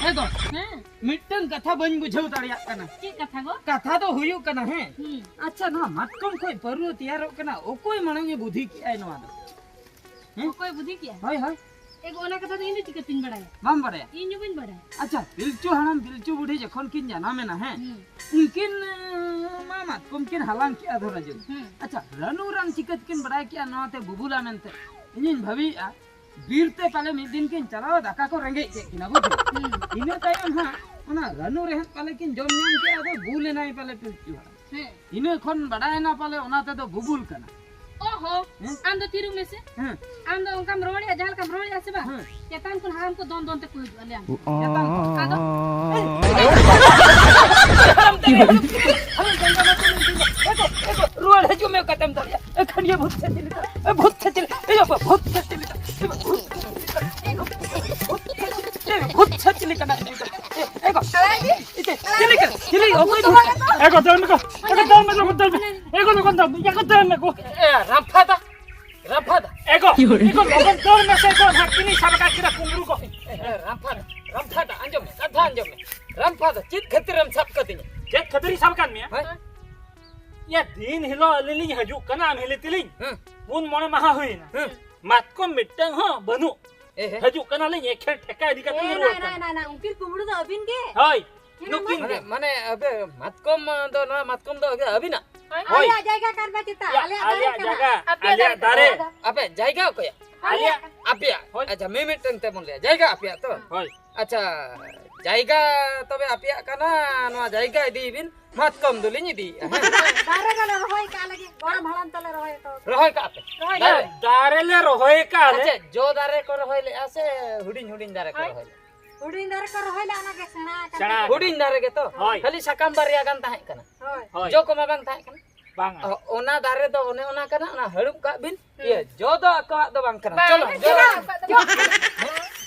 ᱦᱮᱸ ᱜᱚ᱾ ᱦᱮᱸ᱾ ᱢᱤᱫᱴᱟᱝ ᱠᱟᱛᱷᱟ ᱵᱟᱹᱧ ᱵᱩᱡᱷᱟᱹᱣ ᱫᱟᱲᱮᱭᱟᱜ ᱠᱟᱱᱟ᱾ ᱪᱮᱫ ᱠᱟᱛᱷᱟ ᱜᱚ? ᱠᱟᱛᱷᱟ ᱫᱚ ᱦᱩᱭᱩᱜ ᱠᱟᱱᱟ, ᱦᱮᱸ᱾ ᱦᱩᱸ᱾ ᱟᱪᱪᱷᱟ, ᱱᱚᱣᱟ ᱢᱟᱛᱠᱚᱢ ᱠᱷᱚᱡ ᱯᱟᱹᱣᱨᱟᱹ ᱛᱮᱭᱟᱨᱚᱜ ᱠᱟᱱᱟ, ᱚᱠᱚᱭ ᱢᱟᱲᱟᱝ ᱮ ᱵᱩᱫᱷᱤ ᱠᱮᱜᱼᱟᱭ ᱱᱚᱣᱟ ᱫᱚ? ᱦᱮᱸ? ᱚᱠᱚᱭ ᱵᱩᱫᱷᱤ ᱠᱮᱜᱼᱟ? ᱦᱳᱭ, ᱦᱳᱭ᱾ ᱮ ᱜᱚ, ᱚᱱᱟ ᱠᱟᱛᱷᱟ ᱫᱚ ᱤᱧ ᱫᱚ ᱪᱤᱠᱟᱹᱛᱤᱧ ᱵᱟᱲᱟᱭᱟ? ᱵᱟᱢ ᱵᱟᱲᱟᱭᱟ? ᱤᱧ ᱦᱚᱸ ᱵᱟᱹᱧ ᱵᱟᱲᱟᱭᱟ᱾ ᱟᱪᱪᱷᱟ, ᱯᱤᱞᱪᱩ ᱦᱟᱲᱟᱢ ᱯᱤᱞᱪᱩ ᱵᱩᱰᱷᱤ ᱡᱚᱠᱷᱚᱱ ᱠᱤᱱ ᱡᱟᱱᱟᱢᱮᱱᱟ, ᱦᱮᱸ? ᱦᱩᱸ᱾ ᱩᱱᱠᱤᱱ, ᱢᱟ ᱢᱟᱛᱠᱚᱢ ᱠᱤᱱ ᱦᱟᱞᱟᱝ ᱠᱮᱜᱼᱟ, ᱫᱷᱚᱨᱟ ᱡᱟᱹᱣ᱾ ᱦᱩᱸ᱾ ᱟᱪᱪᱷᱟ, ᱨᱟᱹᱱᱩ ᱨᱟᱱ ᱪᱤᱠᱟᱹ ᱛᱮᱠᱤᱱ ᱵᱟᱲᱟᱭ ᱠᱮᱜᱼᱟ ᱱᱚᱣᱟ ᱛᱮ ᱵᱩᱵᱩᱞᱟ ᱢᱮᱱᱛᱮ? ᱤᱧᱤᱧ ᱵᱷᱟᱹᱵᱤᱭᱮᱜᱼᱟ, ᱵᱤᱨ ᱛᱮ ᱯᱟᱞᱮ ᱢᱤᱫ ᱫᱤᱱ ᱠᱤᱱ ᱪᱟᱞᱟᱣᱟ, ᱫᱟᱠᱟ ᱠᱚ ᱨᱮᱸᱜᱮᱡ ᱠᱮᱫ ᱠᱤᱱᱟ, ᱵᱩᱡᱷᱟᱹᱣ? ᱦᱩᱸ᱾ ᱤᱱᱟᱹ ᱛᱟᱭᱚᱢ ᱦᱟᱸᱜ ᱚᱱᱟ ᱨᱟᱹᱱᱩ ᱨᱮᱦᱮᱫ ᱯᱟᱞᱮ ᱠᱤᱱ ᱡᱚᱢ ᱧᱟᱢ ᱠᱮᱜᱼᱟ, ᱟᱫᱚ ᱵᱩᱞ ᱮᱱᱟᱭ ᱯᱟᱞᱮ ᱯᱤᱞᱪᱩ ᱦᱟᱲᱟᱢ᱾ ᱦᱮᱸ᱾ ᱤᱱᱟᱹ ᱠᱷᱚᱱ ᱵᱟᱰᱟᱭᱮᱱᱟ ᱯᱟᱞᱮ ᱚᱱᱟ ᱛᱮᱫᱚ ᱵᱩᱵᱩᱞ ᱠᱟᱱᱟ᱾ ᱚᱦᱚ, ᱦᱮᱸ? ᱟᱢ ᱫᱚ ᱛᱷᱤᱨᱚᱜ ᱢᱮᱥᱮ᱾ ᱦᱮᱸ᱾ ᱟᱢ ᱫᱚ ᱚᱱᱠᱟᱢ ᱨᱚᱲᱮᱜᱼᱟ, ᱡᱟᱦᱟᱸ ᱞᱮᱠᱟᱢ ᱨᱚᱲᱮᱜᱼᱟ ᱥᱮ ᱵᱟᱝ? ᱦᱮᱸ᱾ ᱪᱮᱛᱟᱱ ᱠᱷᱚᱱ ᱦᱟᱲᱟᱢ ᱠᱚ ᱫᱚᱱ ᱫᱚᱱ ᱛᱮᱠᱚ ᱦᱤᱡᱩᱜᱼᱟ, ᱞᱟᱹᱭᱟᱢ᱾ ᱪᱮᱛᱟᱱ ᱠᱷᱚᱱ᱾ ᱟᱫᱚ? ᱨᱩᱣᱟᱹᱲ ᱦᱤᱡᱩᱜ ᱢᱮ, ᱚᱠᱟᱛᱮᱢ ᱫᱟᱲᱮᱭᱟᱜᱼᱟ? ᱮ, ᱠᱷᱟᱹᱱᱤᱭᱟᱹ ᱵᱷᱩᱛ ᱥᱮ ᱪᱤᱞᱤ ᱠᱟᱱᱟ? ᱮ, ᱵᱷᱩᱛ ᱥᱮ ᱪᱤᱞᱤ? ᱮ, ᱵᱟᱵᱟ, ᱵᱷᱩᱛ ᱥᱮ ᱪᱤᱞᱤ ᱠᱟᱱᱟ? ᱮ, ᱵᱟᱵᱟ, ᱵᱷᱩᱛ ᱥᱮ ᱪᱤᱞᱤ ᱠᱟᱱᱟ? ᱮ, ᱵᱷᱩᱛ ᱥᱮ ᱪᱤᱞᱤ ᱠᱟᱱᱟ? ᱮ, ᱮ, ᱜᱚ, ᱮ, ᱪᱤᱞᱤ ᱠᱟᱱᱟ? ᱪᱤᱞᱤ? ᱚᱠᱚᱭ ᱵᱷᱩᱛ? ᱮ, ᱜᱚ, ᱫᱟᱹᱲ ᱢᱮ ᱜᱚ᱾ ᱮ, ᱜᱚ, ᱫᱟᱹᱲ ᱢᱮ ᱜᱚ, ᱫᱟᱹᱲ ᱢᱮ᱾ ᱮ, ᱜᱚ, ᱞᱚᱜᱚᱱ ᱫᱟᱹᱲ ᱢᱮ᱾ ᱮ, ᱜᱚ, ᱫᱟᱹᱲ ᱢᱮ ᱜᱚ᱾ ᱮ, ᱨᱟᱢᱯᱷᱟ ᱫᱟ, ᱨᱟᱢᱯᱷᱟ ᱫᱟ᱾ ᱮ, ᱜᱚ, ᱮ, ᱜᱚ, ᱞᱚᱜᱚᱱ ᱫᱟᱹᱲ ᱢᱮ ᱥᱮ ᱜᱚ, ᱱᱟᱦᱟᱜ ᱠᱤᱱᱤᱧ ᱥᱟᱵ ᱟᱠᱟᱫ ᱠᱤᱱᱟ ᱠᱩᱢᱵᱽᱲᱩ ᱠᱚ᱾ ᱮ, ᱨᱟᱢᱯᱷᱟ ᱫᱟ, ᱨᱟᱢᱯᱷᱟ ᱫᱟ, ᱟᱸᱡᱚᱢ ᱢᱮ, ᱠᱟᱛᱷᱟ ᱟᱸᱡᱚᱢ ᱢᱮ᱾ ᱨᱟᱢᱯᱷᱟ ᱫᱟ, ᱪᱮᱫ ᱠᱷᱟᱹᱛᱤᱨᱮᱢ ᱥᱟᱵ ᱠᱟᱫᱤᱧᱟ? ᱪᱮᱫ ᱠᱷᱟᱹᱛᱤᱨᱤᱧ ᱥᱟᱵ ᱟᱠᱟᱫ ᱢᱮᱭᱟ? ᱦᱮᱸ? ᱭᱟ, ᱫᱤᱱ ᱦᱤᱞᱳᱜ ᱟᱹᱞᱤᱧ ᱞᱤᱧ ᱦᱤᱡᱩᱜ ᱠᱟᱱᱟ, ᱟᱢ ᱦᱤᱞᱤ ᱛᱮᱞᱤᱧ᱾ ᱦᱮᱸ᱾ ᱯᱩᱱ ᱢᱚᱬᱮ ᱢᱟᱦᱟ ᱦᱩᱭᱮᱱᱟ᱾ ᱦᱮᱸ᱾ ᱢᱟᱛᱠᱚᱢ ᱢᱤᱫᱴᱟᱝ ᱦᱚᱸ ᱵᱟᱹᱱᱩᱜ᱾ ᱮ ᱦᱮ᱾ ᱦᱤᱡᱩᱜ ᱠᱟᱱᱟᱞᱤᱧ, ᱮᱠᱷᱮᱱ ᱴᱷᱮᱠᱟ ᱤᱫᱤ ᱠᱟᱛᱮ ᱮ, ᱞᱤᱧ ᱨᱩᱣᱟᱹᱲ ᱱᱟ, ᱠᱟᱱᱟ᱾ ᱱᱟ, ᱱᱟ, ᱩᱱᱠᱤᱱ ᱠᱩᱢᱵᱽᱲᱩ ᱫᱚ ᱟᱹᱵᱤᱱ ᱜᱮ? ᱦᱳᱭ, ᱦᱮᱸ, ᱱᱩᱠᱤᱱ ᱢᱟᱱᱮ, ᱜᱮ᱾ ᱢᱟᱱᱮ, ᱟᱵᱮ, ᱢᱟᱛᱠᱚᱢ ᱫᱚ, ᱱᱚᱣᱟ ᱢᱟᱛᱠᱚᱢ ᱫᱚ ᱟᱹᱵᱤᱱᱟᱜ? ᱦᱳᱭ᱾ ᱟᱞᱮᱭᱟᱜ ᱡᱟᱭᱜᱟ ᱠᱟᱨ ᱵᱟ ᱪᱮᱛᱟ? ᱭᱟ, ᱟᱞᱮᱭᱟᱜ ᱫᱟᱨᱮ ᱟᱞᱮᱭᱟᱜ ᱠᱟᱱᱟ᱾ ᱡᱟᱭᱜᱟ, ᱟᱯᱮᱭᱟᱜ ᱟᱞᱮᱭᱟᱜ ᱫᱟᱨᱮ ᱠᱟᱱᱟ᱾ ᱫᱟᱨᱮ᱾ ᱟᱯᱮᱭᱟᱜ ᱡᱟᱭᱜᱟ ᱚᱠᱚᱭᱟᱜ? ᱟᱞᱮᱭᱟᱜ᱾ ᱟᱯᱮᱭᱟᱜ? ᱦᱳᱭ᱾ ᱟᱪᱪᱷᱟ, ᱢᱤᱢᱤᱫᱴᱟᱝ ᱛᱮ ᱵᱚᱱ ᱞᱟᱹᱭᱟ, ᱡᱟᱭᱜᱟ ᱟᱯᱮᱭᱟᱜ ᱛᱚ? ᱦᱳᱭ᱾ ᱟᱪᱪᱷᱟ, ᱡᱟᱭᱜᱟ ᱛᱚᱵᱮ ᱟᱯᱮᱭᱟᱜ ᱠᱟᱱᱟ, ᱱᱚᱣᱟ ᱡᱟᱭᱜᱟ ᱤᱫᱤᱭ ᱵᱤᱱ, ᱢᱟᱛᱠᱚᱢ ᱫᱚᱞᱤᱧ ᱤᱫᱤᱭᱮᱫᱼᱟ, ᱦᱮᱸ? ᱫᱟᱨᱮ ᱫᱚᱞᱮ ᱨᱚᱦᱚᱭ ᱠᱟᱜᱼᱟ ᱞᱟᱹᱜᱤᱫ, ᱜᱚᱲᱚᱢ ᱦᱟᱲᱟᱢ ᱛᱟᱞᱮ ᱨᱚᱦᱚᱭ ᱦᱚᱴᱚ ᱠᱟᱜᱼᱟ᱾ ᱨᱚᱦᱚᱭ ᱠᱟᱜᱼᱟ ᱯᱮ? ᱨᱚᱦᱚᱭ ᱫᱟᱨᱮ? ᱠᱟᱜᱼᱟ᱾ ᱫᱟᱨᱮ ᱞᱮ ᱨᱚᱦᱚᱭ ᱠᱟᱜᱼᱟ ᱞᱮ᱾ ᱟᱪᱪᱷᱟ, ᱡᱚ ᱫᱟᱨᱮ ᱠᱚ ᱨᱚᱦᱚᱭ ᱞᱮᱜᱼᱟ ᱥᱮ ᱦᱩᱰᱤᱧ ᱦᱩᱰᱤᱧ ᱫᱟᱨᱮ ᱠᱚ ᱦᱳᱭ᱾ ᱨᱚᱦᱚᱭ ᱞᱮᱜᱼᱟ? ᱦᱩᱰᱤᱧ ᱫᱟᱨᱮ ᱠᱚ ᱨᱚᱦᱚᱭ ᱞᱮᱜᱼᱟ, ᱚᱱᱟ ᱜᱮ ᱥᱮᱬᱟ ᱟᱠᱟᱱ ᱥᱮᱬᱟ ᱛᱟᱞᱮᱭᱟ᱾ ᱦᱩᱰᱤᱧ ᱫᱟᱨᱮ ᱜᱮᱛᱚ? ᱦᱳᱭ᱾ ᱠᱷᱟᱹᱞᱤ ᱥᱟᱠᱟᱢ ᱵᱟᱨᱭᱟ ᱜᱟᱱ ᱛᱟᱦᱮᱸ ᱠᱟᱱᱟ᱾ ᱦᱳᱭ᱾ ᱦᱳᱭ᱾ ᱡᱚ ᱠᱚᱢᱟ ᱵᱟᱝ ᱛᱟᱦᱮᱸ ᱠᱟᱱᱟ᱾ ᱵᱟᱝᱟ᱾ ᱚ, ᱚᱱᱟ ᱫᱟᱨᱮ ᱫᱚ ᱚᱱᱮ ᱚᱱᱟ ᱠᱟᱱᱟ, ᱚᱱᱟ ᱦᱟᱹᱲᱩᱵ ᱠᱟᱜ ᱵᱤᱱ᱾ ᱦᱩᱸ᱾ ᱤᱭᱟᱹ, ᱡᱚ ᱫᱚ ᱟᱠᱚᱣᱟᱜ ᱫᱚ ᱵᱟᱝ ᱠᱟᱱᱟ᱾ ᱵᱟᱝ, ᱪᱚᱞᱚ, ᱡᱚ ᱡᱚ᱾ ᱫᱚ ᱟᱠᱚᱣᱟᱜ ᱫᱚ ᱵᱟᱝ ᱠᱟᱱᱟ᱾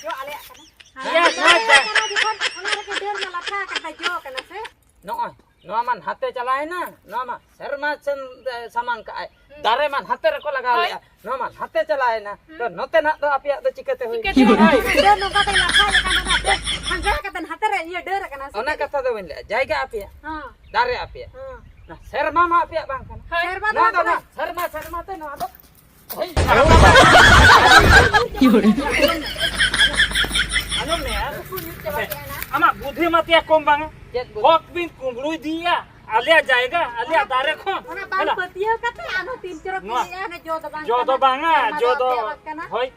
ᱡᱚ ᱟᱞᱮᱭᱟᱜ ᱠᱟᱱᱟ᱾ ᱤᱭᱟᱹ, ᱟᱨ ᱱᱚᱣᱟ ᱫᱟᱨᱮ ᱡᱟ- ᱠᱟᱱᱟ ᱡᱚᱠᱷᱚᱱ, ᱚᱱᱟ ᱨᱮᱜᱮ ᱰᱟᱹᱨ ᱢᱟ ᱞᱟᱴᱷᱟ ᱟᱠᱟᱱ ᱛᱟᱭ, ᱡᱚ ᱠᱟᱱᱟ ᱥᱮ? ᱱᱚᱜᱼᱚᱭ, ᱱᱚᱣᱟ ᱢᱟ ᱱᱟᱛᱮ ᱪᱟᱞᱟᱣᱮᱱᱟ, ᱱᱚᱣᱟ ᱢᱟ ᱥᱮᱨᱢᱟ ᱥᱮᱱ, ᱮ, ᱥᱟᱢᱟᱝ ᱠᱟᱜᱼᱟᱭ᱾ ᱦᱩᱸ᱾ ᱫᱟᱨᱮ ᱢᱟ ᱱᱟᱛᱮ ᱨᱮᱠᱚ ᱞᱟᱜᱟᱣ ᱦᱳᱭ᱾ ᱞᱮᱜᱼᱟ, ᱱᱚᱣᱟ ᱢᱟ ᱱᱟᱛᱮ ᱪᱟᱞᱟᱣᱮᱱᱟ᱾ ᱦᱩᱸ᱾ ᱛᱚ, ᱱᱚᱛᱮᱱᱟᱜ ᱫᱚ ᱟᱯᱮᱭᱟᱜ ᱫᱚ ᱪᱤᱠᱟᱹᱛᱮ ᱦᱩᱭ ᱪᱤᱠᱟᱹᱛᱮ ᱮᱱᱟ? ᱦᱩᱭ ᱮᱱᱟ? ᱰᱟᱹᱨ ᱱᱚᱝᱠᱟ ᱛᱮ ᱞᱟᱴᱷᱟ ᱞᱮᱠᱷᱟᱱ ᱫᱚ ᱱᱟᱛᱮ ᱥᱟᱸᱜᱷᱟ ᱠᱟᱛᱮ ᱱᱟᱛᱮ ᱨᱮ ᱤᱭᱟᱹ ᱰᱟᱹᱨ ᱟᱠᱟᱱᱟ ᱥᱮ ᱚᱱᱟ ᱪᱮᱫ? ᱠᱟᱛᱷᱟ ᱫᱚ ᱵᱟᱹᱧ ᱞᱟᱹᱭᱟ, ᱡᱟᱭᱜᱟ ᱟᱯᱮᱭᱟᱜ, ᱦᱚᱸ᱾ ᱫᱟᱨᱮ ᱟᱯᱮᱭᱟᱜ᱾ ᱦᱚᱸ᱾ ᱚᱱᱟ ᱥᱮᱨᱢᱟ ᱢᱟ ᱟᱯᱮᱭᱟᱜ ᱵᱟᱝ ᱠᱟᱱᱟ᱾ ᱦᱳᱭ᱾ ᱥᱮᱨᱢᱟ ᱫᱚ ᱱᱚᱣᱟ ᱫᱚ ᱟᱯᱮᱭᱟᱜ᱾ ᱱᱟ, ᱥᱮᱨᱢᱟ, ᱥᱮᱨᱢᱟ ᱛᱮ ᱱᱚᱣᱟ ᱫᱚ ᱟᱸᱡᱚᱢ ᱢᱮ᱾ ᱟᱢᱟᱜ ᱵᱩᱫᱷᱤ ᱢᱟ ᱛᱮᱭᱟ ᱠᱚᱢ ᱵᱟᱝᱟ᱾ ᱪᱮᱫ ᱵᱩᱫᱷᱤ? ᱦᱚᱠ ᱵᱤᱱ ᱠᱩᱢᱵᱽᱲᱩ ᱤᱫᱤᱭᱮᱜᱼᱟ ᱟᱞᱮᱭᱟᱜ ᱡᱟᱭᱜᱟ, ᱟᱞᱮᱭᱟᱜ ᱫᱟᱨᱮ ᱠᱷᱚᱱ᱾ ᱚᱱᱟ ᱵᱟᱝ ᱦᱮᱞᱟ᱾ ᱯᱟᱹᱛᱭᱟᱹᱣ ᱠᱟᱛᱮ ᱟᱨᱦᱚᱸ ᱛᱤᱱ ᱪᱚᱨᱚᱠ ᱱᱚᱣᱟ ᱤᱭᱟᱹ, ᱚᱱᱟ ᱡᱚ ᱫᱚ ᱵᱟᱝ ᱡᱚ ᱫᱚ ᱠᱟᱱᱟ᱾ ᱵᱟᱝᱟ, ᱥᱮᱨᱢᱟ ᱡᱚ ᱫᱚ ᱟᱯᱮᱭᱟᱜ ᱠᱟᱱᱟ᱾ ᱦᱳᱭ᱾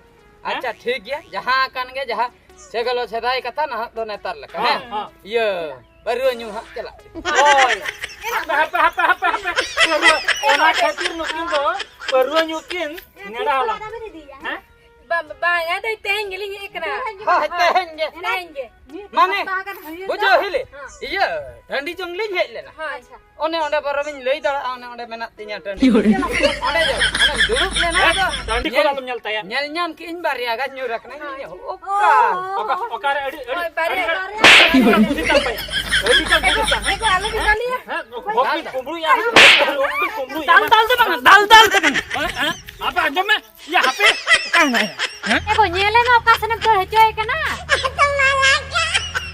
ᱟᱪᱪᱷᱟ, ᱦᱮᱸ? ᱴᱷᱤᱠ ᱜᱮᱭᱟ, ᱡᱟᱦᱟᱸ ᱠᱟᱱ ᱜᱮ, ᱡᱟᱦᱟᱸ ᱥᱮ ᱜᱮᱞᱚ ᱥᱮᱫᱟᱭ ᱠᱟᱛᱷᱟ, ᱱᱟᱦᱟᱜ ᱫᱚ ᱱᱮᱛᱟᱨ ᱞᱮᱠᱟ, ᱦᱮᱸ, ᱦᱮᱸ? ᱦᱮᱸ᱾ ᱤᱭᱟᱹ, ᱯᱟᱹᱨᱣᱟᱹ ᱧᱩ ᱦᱟᱸᱜ ᱪᱟᱞᱟᱜ ᱯᱮ᱾ ᱦᱳᱭ᱾ ᱦᱟᱯᱮ, ᱦᱟᱯᱮ, ᱦᱟᱯᱮ, ᱦᱟᱯᱮ, ᱦᱟᱯᱮ᱾ ᱯᱟᱹᱨᱣᱟᱹ, ᱚᱱᱟ ᱠᱷᱟᱹᱛᱤᱨ ᱱᱩᱠᱤᱱ ᱫᱚ ᱯᱟᱹᱨᱣᱟᱹ ᱧᱩ ᱠᱤᱱ ᱱᱮᱰᱟ ᱦᱟᱞᱟᱝ᱾ ᱦᱮᱸ? ᱵᱟᱝ, ᱵᱟᱝ, ᱟᱫᱚ ᱛᱮᱦᱮᱧ ᱜᱮᱞᱤᱧ ᱦᱮᱡ ᱟᱠᱟᱱᱟ᱾ ᱦᱳᱭ, ᱛᱮᱦᱮᱧ ᱜᱮ᱾ ᱛᱮᱦᱮᱧ ᱜᱮ᱾ ᱢᱟᱱᱮ, ᱵᱩᱡᱷᱟᱹᱣ ᱦᱤᱞᱤ? ᱦᱮᱸ᱾ ᱤᱭᱟᱹ, ᱴᱟᱺᱰᱤ ᱡᱚᱝ ᱞᱤᱧ ᱦᱮᱡ ᱞᱮᱱᱟ᱾ ᱦᱳᱭ᱾ ᱟᱪᱪᱷᱟ᱾ ᱚᱱᱮ ᱚᱸᱰᱮ ᱵᱚᱨᱚᱝ ᱤᱧ ᱞᱟᱹᱭ ᱫᱟᱲᱮᱭᱟᱜᱼᱟ, ᱚᱱᱮ ᱚᱸᱰᱮ ᱢᱮᱱᱟᱜ ᱛᱤᱧᱟ ᱴᱟᱺᱰᱤ᱾ ᱚᱸᱰᱮ ᱡᱚᱝ, ᱚᱸᱰᱮ ᱫᱩᱲᱩᱵ ᱞᱮᱱᱟ, ᱦᱮᱸ, ᱟᱫᱚ ᱴᱟᱺᱰᱤ ᱠᱚ ᱧᱮᱞ, ᱟᱞᱚᱢ ᱧᱮᱞ ᱛᱟᱭᱟ᱾ ᱧᱮᱞ ᱧᱟᱢ ᱠᱮᱜᱼᱟᱹᱧ ᱵᱟᱨᱭᱟ ᱜᱟᱱ ᱧᱩᱨ ᱟᱠᱟᱱᱟ᱾ ᱤᱧ ᱞᱟᱹᱭᱟ, ᱚᱠᱟ? ᱚᱠᱟ, ᱚᱠᱟᱨᱮ ᱟᱹᱰᱤ, ᱟᱹᱰᱤ, ᱦᱳᱭ, ᱵᱟᱨᱭᱟ, ᱟᱹᱰᱤ ᱜᱟᱱ, ᱵᱟᱨᱭᱟ᱾ ᱟᱹᱰᱤ ᱜᱟᱱ ᱵᱩᱫᱷᱤ ᱛᱟᱢ ᱛᱟᱭᱟ᱾ ᱟᱹᱰᱤ ᱜᱟᱱ ᱵᱩᱫᱷᱤ ᱛᱟᱢ᱾ ᱮ ᱜᱳ, ᱟᱞᱚ ᱵᱤᱱ ᱫᱟᱞᱮᱭᱟ᱾ ᱦᱮᱸ, ᱦᱳᱭ, ᱵᱚᱦᱚᱜ ᱵᱤᱱ ᱫᱟᱞ᱾ ᱠᱩᱢᱵᱽᱲᱩᱭᱟ᱾ ᱵᱚᱦᱚᱜ ᱵᱤᱱ ᱠᱩᱢᱵᱽᱲᱩᱭᱟ᱾ ᱫᱟᱞ, ᱫᱟᱞ ᱫᱚ ᱵᱟᱝ, ᱫᱟᱞ, ᱫᱟᱞ ᱫᱚ ᱵᱟᱝ᱾ ᱦᱮᱸ, ᱦᱮᱸ, ᱟᱯᱮ ᱟᱸᱡᱚᱢ ᱢᱮ᱾ ᱭᱟ, ᱦᱟᱯᱮ᱾ ᱦᱮᱸ? ᱮ ᱜᱳ, ᱧᱮᱞᱮ ᱢᱮ, ᱚᱠᱟ ᱥᱮᱱᱮᱢ ᱫᱟᱹᱲ ᱦᱚᱪᱚᱭᱮ ᱠᱟᱱᱟ?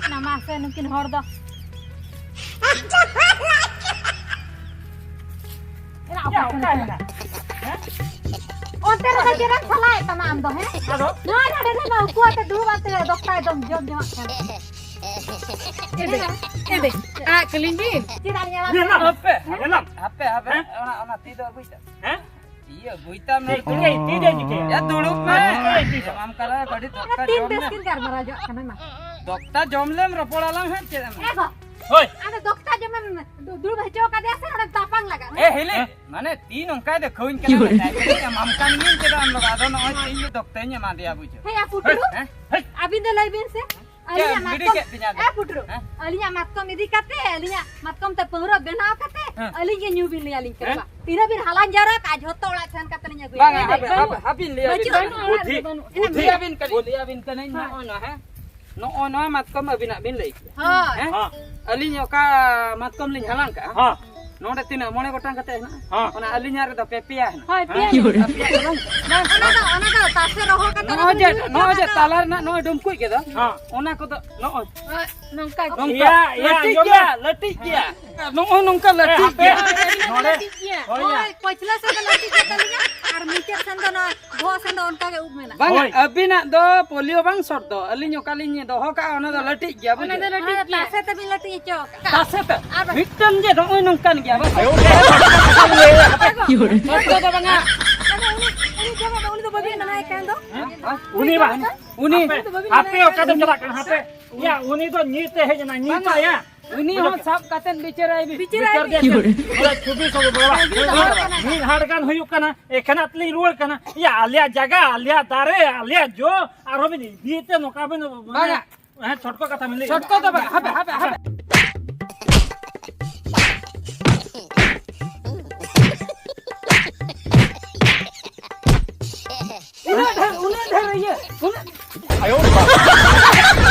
ᱚᱱᱟ ᱢᱟᱥᱮ ᱱᱩᱠᱤᱱ ᱦᱚᱲ ᱫᱚ᱾ ᱮᱨᱟ, ᱭᱟ, ᱚᱠᱟ ᱥᱮᱱ ᱚᱠᱟ ᱠᱟᱱᱟ? ᱦᱮᱱᱟ? ᱦᱮᱸ? ᱚᱱᱛᱮ ᱨᱮᱫᱚ ᱪᱮᱫᱟᱜ ᱥᱟᱞᱟᱭᱮᱫ ᱛᱟᱢᱟ ᱟᱢ ᱫᱚ, ᱦᱮᱸ? ᱟᱫᱚ? ᱱᱚᱣᱟ ᱱᱚᱰᱮ ᱨᱮ ᱩᱱᱠᱩ ᱟᱛᱮ ᱫᱩᱲᱩᱵ ᱟᱛᱮ ᱫᱚᱠᱛᱟᱭ ᱫᱚᱢ ᱡᱚᱢ ᱡᱚᱝᱟᱜ ᱠᱟᱱᱟ᱾ ᱮᱫᱮ, ᱮᱫᱮ, ᱟᱜ ᱠᱟᱹᱞᱤᱧ ᱵᱤᱱ᱾ ᱪᱮᱫᱟᱜ ᱤᱧ ᱮᱢᱟ ᱧᱮᱞᱟᱢ, ᱯᱮᱭᱟ? ᱦᱟᱯᱮ, ᱧᱮᱞᱟᱢ᱾ ᱦᱟᱯᱮ, ᱦᱟᱯᱮ, ᱦᱮᱸ? ᱚᱱᱟ, ᱚᱱᱟ ᱛᱤ ᱫᱚ ᱟᱹᱜᱩᱭ ᱛᱟᱢ᱾ ᱦᱮᱸ? ᱤᱭᱟᱹ, ᱵᱩᱡᱽ ᱛᱟᱢ ᱛᱤ, ᱱᱮ᱾ ᱛᱤ, ᱛᱤ ᱫᱚ ᱪᱤᱠᱟᱹᱭᱟ? ᱭᱟ, ᱫᱩᱲᱩᱵ ᱢᱮ᱾ ᱦᱮᱸ, ᱛᱤ ᱫᱚ᱾ ᱮᱢᱟᱢ ᱠᱟᱱᱟ, ᱠᱟᱹᱴᱤᱡ ᱫᱚᱠᱛᱟ ᱛᱤᱱ ᱡᱚᱢ ᱵᱮᱥ ᱢᱮ᱾ ᱠᱤᱱ ᱜᱟᱞᱢᱟᱨᱟᱣ ᱡᱚᱜ ᱠᱟᱱᱟ, ᱢᱟ᱾ ᱫᱚᱠᱛᱟ ᱡᱚᱢ ᱞᱮᱢ, ᱨᱚᱯᱚᱲ ᱟᱞᱟᱝ ᱦᱟᱸᱜ, ᱪᱮᱫ ᱮᱢ ᱮ ᱜᱚ, ᱦᱳᱭ᱾ ᱟᱫᱚ ᱫᱚᱠᱛᱟ ᱡᱚᱢᱮᱢ ᱫᱩ-, ᱫᱩᱲᱩᱵ ᱦᱚᱪᱚ ᱠᱟᱫᱮᱭᱟ ᱥᱮ ᱚᱸᱰᱮ ᱛᱟᱯᱟᱝ ᱞᱟᱜᱟᱜ? ᱮ, ᱦᱤᱞᱤ, ᱦᱮᱸ? ᱢᱟᱱᱮ ᱛᱤ ᱱᱚᱝᱠᱟᱭ ᱫᱮᱠᱷᱟᱣᱟᱹᱧ ᱠᱟᱱᱟ, ᱢᱮᱛᱟᱭ ᱠᱟᱹᱱᱟᱹᱧ, ᱮᱢᱟᱢ ᱠᱟᱱ ᱜᱤᱭᱟᱹᱧ, ᱪᱮᱫᱟᱜ ᱮᱢ ᱞᱟᱜᱟᱜᱼᱟ? ᱟᱫᱚ ᱱᱚᱜᱼᱚᱭ ᱛᱤᱦᱤᱧ ᱫᱚ ᱫᱚᱠᱛᱟᱧ ᱮᱢᱟ ᱫᱮᱭᱟ, ᱵᱩᱡᱷᱟᱹᱣ᱾ ᱦᱮᱸ, ᱭᱟ, ᱯᱩᱴᱩᱨᱩ, ᱦᱮᱸ? ᱟᱹᱵᱤᱱ ᱫᱚ ᱞᱟᱹᱭ ᱵᱤᱱ ᱥᱮ, ᱟᱹᱞᱤᱧᱟᱜ ᱵᱤᱰᱤ ᱢᱟᱛᱠᱚᱢ, ᱠᱮᱫ ᱛᱤᱧᱟ ᱮ ᱯᱩᱴᱨᱩ, ᱦᱮᱸ? ᱟᱹᱞᱤᱧᱟᱜ ᱢᱟᱛᱠᱚᱢ ᱤᱫᱤ ᱠᱟᱛᱮ, ᱟᱹᱞᱤᱧᱟᱜ ᱢᱟᱛᱠᱚᱢ ᱛᱮ ᱯᱟᱹᱣᱨᱟᱹ ᱵᱮᱱᱟᱣ ᱠᱟᱛᱮ, ᱦᱮᱸ᱾ ᱟᱹᱞᱤᱧ ᱜᱮ ᱧᱩ ᱵᱤᱱ ᱞᱟᱹᱭᱟ ᱟᱹᱞᱤᱧ ᱠᱟᱱᱟ᱾ ᱦᱮᱸ? ᱵᱟᱝ, ᱛᱤᱱᱟᱹᱜ ᱵᱤᱱ ᱦᱟᱞᱟᱝ ᱡᱟᱣᱨᱟ ᱠᱟᱜᱼᱟ, ᱡᱷᱚᱛᱚ ᱚᱲᱟᱜ ᱥᱮᱱ ᱠᱟᱛᱮ ᱞᱤᱧ ᱟᱹᱜᱩᱭᱟ᱾ ᱵᱟᱝᱟ, ᱦᱮᱸ, ᱦᱟᱯᱮ, ᱵᱟᱹᱱᱩᱜ᱾ ᱦᱟᱯᱮ, ᱦᱟᱯᱮ ᱞᱟᱹᱭ ᱟᱹᱵᱤᱱ ᱵᱟᱹᱱᱩᱜ, ᱠᱟᱱᱟ᱾ ᱚᱲᱟᱜ ᱨᱮ ᱵᱩᱫᱷᱤ, ᱵᱟᱹᱱᱩᱜ᱾ ᱵᱩᱫᱷᱤ᱾ ᱞᱟᱹᱭ ᱟᱹᱵᱤᱱ ᱠᱟᱹᱱᱟᱹᱧ, ᱞᱟᱹᱭ ᱟᱹᱵᱤᱱ ᱠᱟᱹᱱᱟᱹᱧ, ᱦᱮᱸ᱾ ᱱᱚᱜᱼᱚᱭ ᱱᱚᱣᱟ, ᱦᱮᱸ? ᱱᱚᱜᱼᱚᱭ ᱱᱚᱣᱟ ᱢᱟᱛᱠᱚᱢ ᱟᱹᱵᱤᱱᱟᱜ ᱵᱤᱱ ᱞᱟᱹᱭ ᱠᱮᱫᱟ᱾ ᱦᱳᱭ᱾ ᱦᱮᱸ? ᱦᱮᱸ᱾ ᱟᱹᱞᱤᱧ ᱚᱠᱟ ᱢᱟᱛᱠᱚᱢ ᱞᱤᱧ ᱦᱟᱞᱟᱝ ᱠᱟᱜᱼᱟ, ᱦᱮᱸ᱾ ᱱᱚᱰᱮ ᱛᱤᱱᱟᱹᱜ ᱢᱚᱬᱮ ᱜᱚᱴᱟᱝ ᱠᱟᱛᱮ ᱦᱮᱱᱟᱜᱼᱟ? ᱦᱮᱸ᱾ ᱚᱱᱟ ᱟᱹᱞᱤᱧᱟᱜ ᱨᱮᱫᱚ ᱯᱮ ᱯᱮᱭᱟ ᱦᱮᱱᱟᱜᱼᱟ᱾ ᱦᱳᱭ, ᱯᱮᱭᱟ ᱦᱮᱸ? ᱜᱮ᱾ ᱯᱮᱭᱟ ᱫᱚ ᱵᱟᱝ? ᱵᱟᱝ, ᱚᱱᱟ ᱫᱚ, ᱚᱱᱟ ᱫᱚ ᱛᱟᱥᱮ ᱨᱚᱦᱚᱲ ᱠᱟᱛᱮ ᱱᱚᱜᱼᱚᱭ ᱡᱮ, ᱚᱱᱟ ᱫᱚ ᱱᱚᱜᱼᱚᱭ ᱡᱮ ᱛᱟᱞᱟ ᱨᱮᱱᱟᱜ ᱱᱚᱜᱼᱚᱭ ᱰᱩᱢᱠᱩᱡ ᱜᱮᱫᱚ, ᱦᱮᱸ᱾ ᱚᱱᱟ ᱠᱚᱫᱚ ᱱᱚᱜᱼᱚᱭ ᱦᱳᱭ, ᱱᱚᱝᱠᱟ ᱜᱮ᱾ ᱱᱚᱝᱠᱟ ᱤᱭᱟ, ᱤᱭᱟ, ᱞᱟᱹᱴᱤᱡ ᱟᱸᱡᱚᱢ ᱜᱮᱭᱟ, ᱢᱮ᱾ ᱞᱟᱹᱴᱤᱡ ᱜᱮᱭᱟ᱾ ᱱᱚᱜᱼᱚᱭ ᱱᱚᱝᱠᱟ ᱞᱟᱹᱴᱤᱡ ᱦᱟᱯᱮ, ᱜᱮᱭᱟ᱾ ᱱᱚᱰᱮ᱾ ᱞᱟᱹᱴᱤᱡ ᱜᱮᱭᱟ᱾ ᱦᱳᱭ, ᱭᱟ᱾ ᱦᱳᱭ, ᱯᱟᱹᱪᱷᱞᱟᱹ ᱥᱮᱫ ᱫᱚ ᱞᱟᱹᱴᱤᱡ ᱜᱮ ᱛᱟᱹᱞᱤᱧᱟ ᱟᱨ ᱢᱩᱪᱟᱹᱫ ᱥᱮᱱ ᱫᱚ ᱱᱚᱣᱟ ᱵᱚᱦᱚᱜ ᱥᱮᱱ ᱫᱚ ᱚᱱᱠᱟ ᱜᱮ ᱩᱵ ᱢᱮᱱᱟᱜᱼᱟ᱾ ᱵᱟᱝᱟ, ᱦᱳᱭ᱾ ᱟᱹᱵᱤᱱᱟᱜ ᱫᱚ ᱯᱳᱞᱤᱭᱳ ᱵᱟᱝ ᱥᱚᱴ ᱫᱚ, ᱟᱹᱞᱤᱧ ᱚᱠᱟᱞᱤᱧ ᱫᱚᱦᱚ ᱠᱟᱜᱼᱟ, ᱚᱱᱟ ᱫᱚ ᱞᱟᱹᱴᱤᱡ ᱜᱮᱭᱟ, ᱚᱱᱟ ᱵᱩᱡᱷᱟᱹᱣ? ᱫᱚ ᱞᱟᱹᱴᱤᱡ ᱦᱮᱸ, ᱜᱮᱭᱟ᱾ ᱛᱟᱥᱮ ᱛᱮᱵᱤᱱ ᱞᱟᱹᱴᱤᱡ ᱦᱚᱪᱚ ᱠᱟᱜᱼᱟ᱾ ᱛᱟᱥᱮ ᱛᱮ? ᱟᱨ ᱢᱤᱫᱴᱟᱝ ᱡᱮ ᱱᱚᱜᱼᱚᱭ ᱱᱚᱝᱠᱟᱱ ᱜᱮᱭᱟ, ᱵᱟᱝ? ᱟᱭᱳ, ᱵᱟᱵᱟ, ᱵᱟᱵᱟ, ᱵᱟᱵᱟ, ᱵᱟᱵᱟ᱾ ᱥᱚᱴ ᱫᱚ ᱵᱟᱝᱟ᱾ ᱟᱫᱚ ᱩᱱᱤ, ᱩᱱᱤ ᱡᱚᱢᱟ ᱫᱚ, ᱩᱱᱤ ᱫᱚ ᱵᱟᱹᱵᱤᱱ ᱢᱮᱱᱟᱭ ᱠᱟᱱ ᱫᱚ᱾ ᱦᱮᱸ? ᱩᱱᱤ ᱵᱟᱝ᱾ ᱩᱱᱤ ᱟᱯᱮ, ᱟᱯᱮ ᱚᱠᱟ ᱛᱮᱢ ᱪᱟᱞᱟᱜ ᱠᱟᱱᱟ? ᱦᱟᱯᱮ᱾ ᱭᱟ, ᱩᱱᱤ ᱫᱚ ᱧᱤᱨ ᱛᱮ ᱦᱮᱡ ᱮᱱᱟᱭ, ᱧᱤᱨ ᱵᱟᱝᱟ, ᱛᱮ, ᱭᱟ᱾ ᱩᱱᱤ ᱦᱚᱸ ᱥᱟᱵ ᱠᱟᱛᱮᱫ ᱵᱤᱪᱟᱹᱨᱟᱭ ᱵᱤᱱ᱾ ᱵᱤᱪᱟᱹᱨ ᱵᱤᱪᱟᱹᱨ ᱫᱮ ᱫᱮ᱾ ᱪᱷᱩᱵᱤ᱾ ᱚᱱᱟ ᱪᱷᱩᱵᱤ ᱥᱚᱵ ᱵᱟᱵᱟ᱾ ᱢᱤᱫ ᱦᱟᱴ ᱜᱟᱱ ᱦᱩᱭᱩᱜ ᱠᱟᱱᱟ, ᱮᱠᱷᱮᱱᱟᱜ ᱛᱮᱞᱤᱧ ᱨᱩᱣᱟᱹᱲ ᱠᱟᱱᱟ᱾ ᱭᱟ, ᱟᱞᱮᱭᱟᱜ ᱡᱟᱭᱜᱟ, ᱟᱞᱮᱭᱟᱜ ᱫᱟᱨᱮ, ᱟᱞᱮᱭᱟᱜ ᱡᱚ, ᱟᱨᱦᱚᱸ ᱵᱤᱱ ᱤᱫᱤᱭᱮᱫ ᱛᱮ ᱱᱚᱝᱠᱟ ᱵᱤᱱ, ᱢᱟᱱᱮ, ᱵᱟᱝᱟ᱾ ᱦᱮᱸ, ᱪᱷᱚᱴᱠᱚ ᱠᱟᱛᱷᱟ ᱵᱤᱱ ᱞᱟᱹᱭ ᱪᱷᱚᱴᱠᱚ ᱫᱚ ᱵᱟᱝ, ᱦᱟᱯᱮ, ᱦᱟᱯᱮ, ᱦᱟᱯᱮ᱾ ᱩᱱᱟᱹᱜ ᱰᱷᱮᱨ, ᱩᱱᱟᱹᱜ ᱰᱷᱮᱨ ᱤᱭᱟᱹ, ᱩᱱᱟᱹᱜ ᱟᱭᱳ ᱵᱟᱵᱟ᱾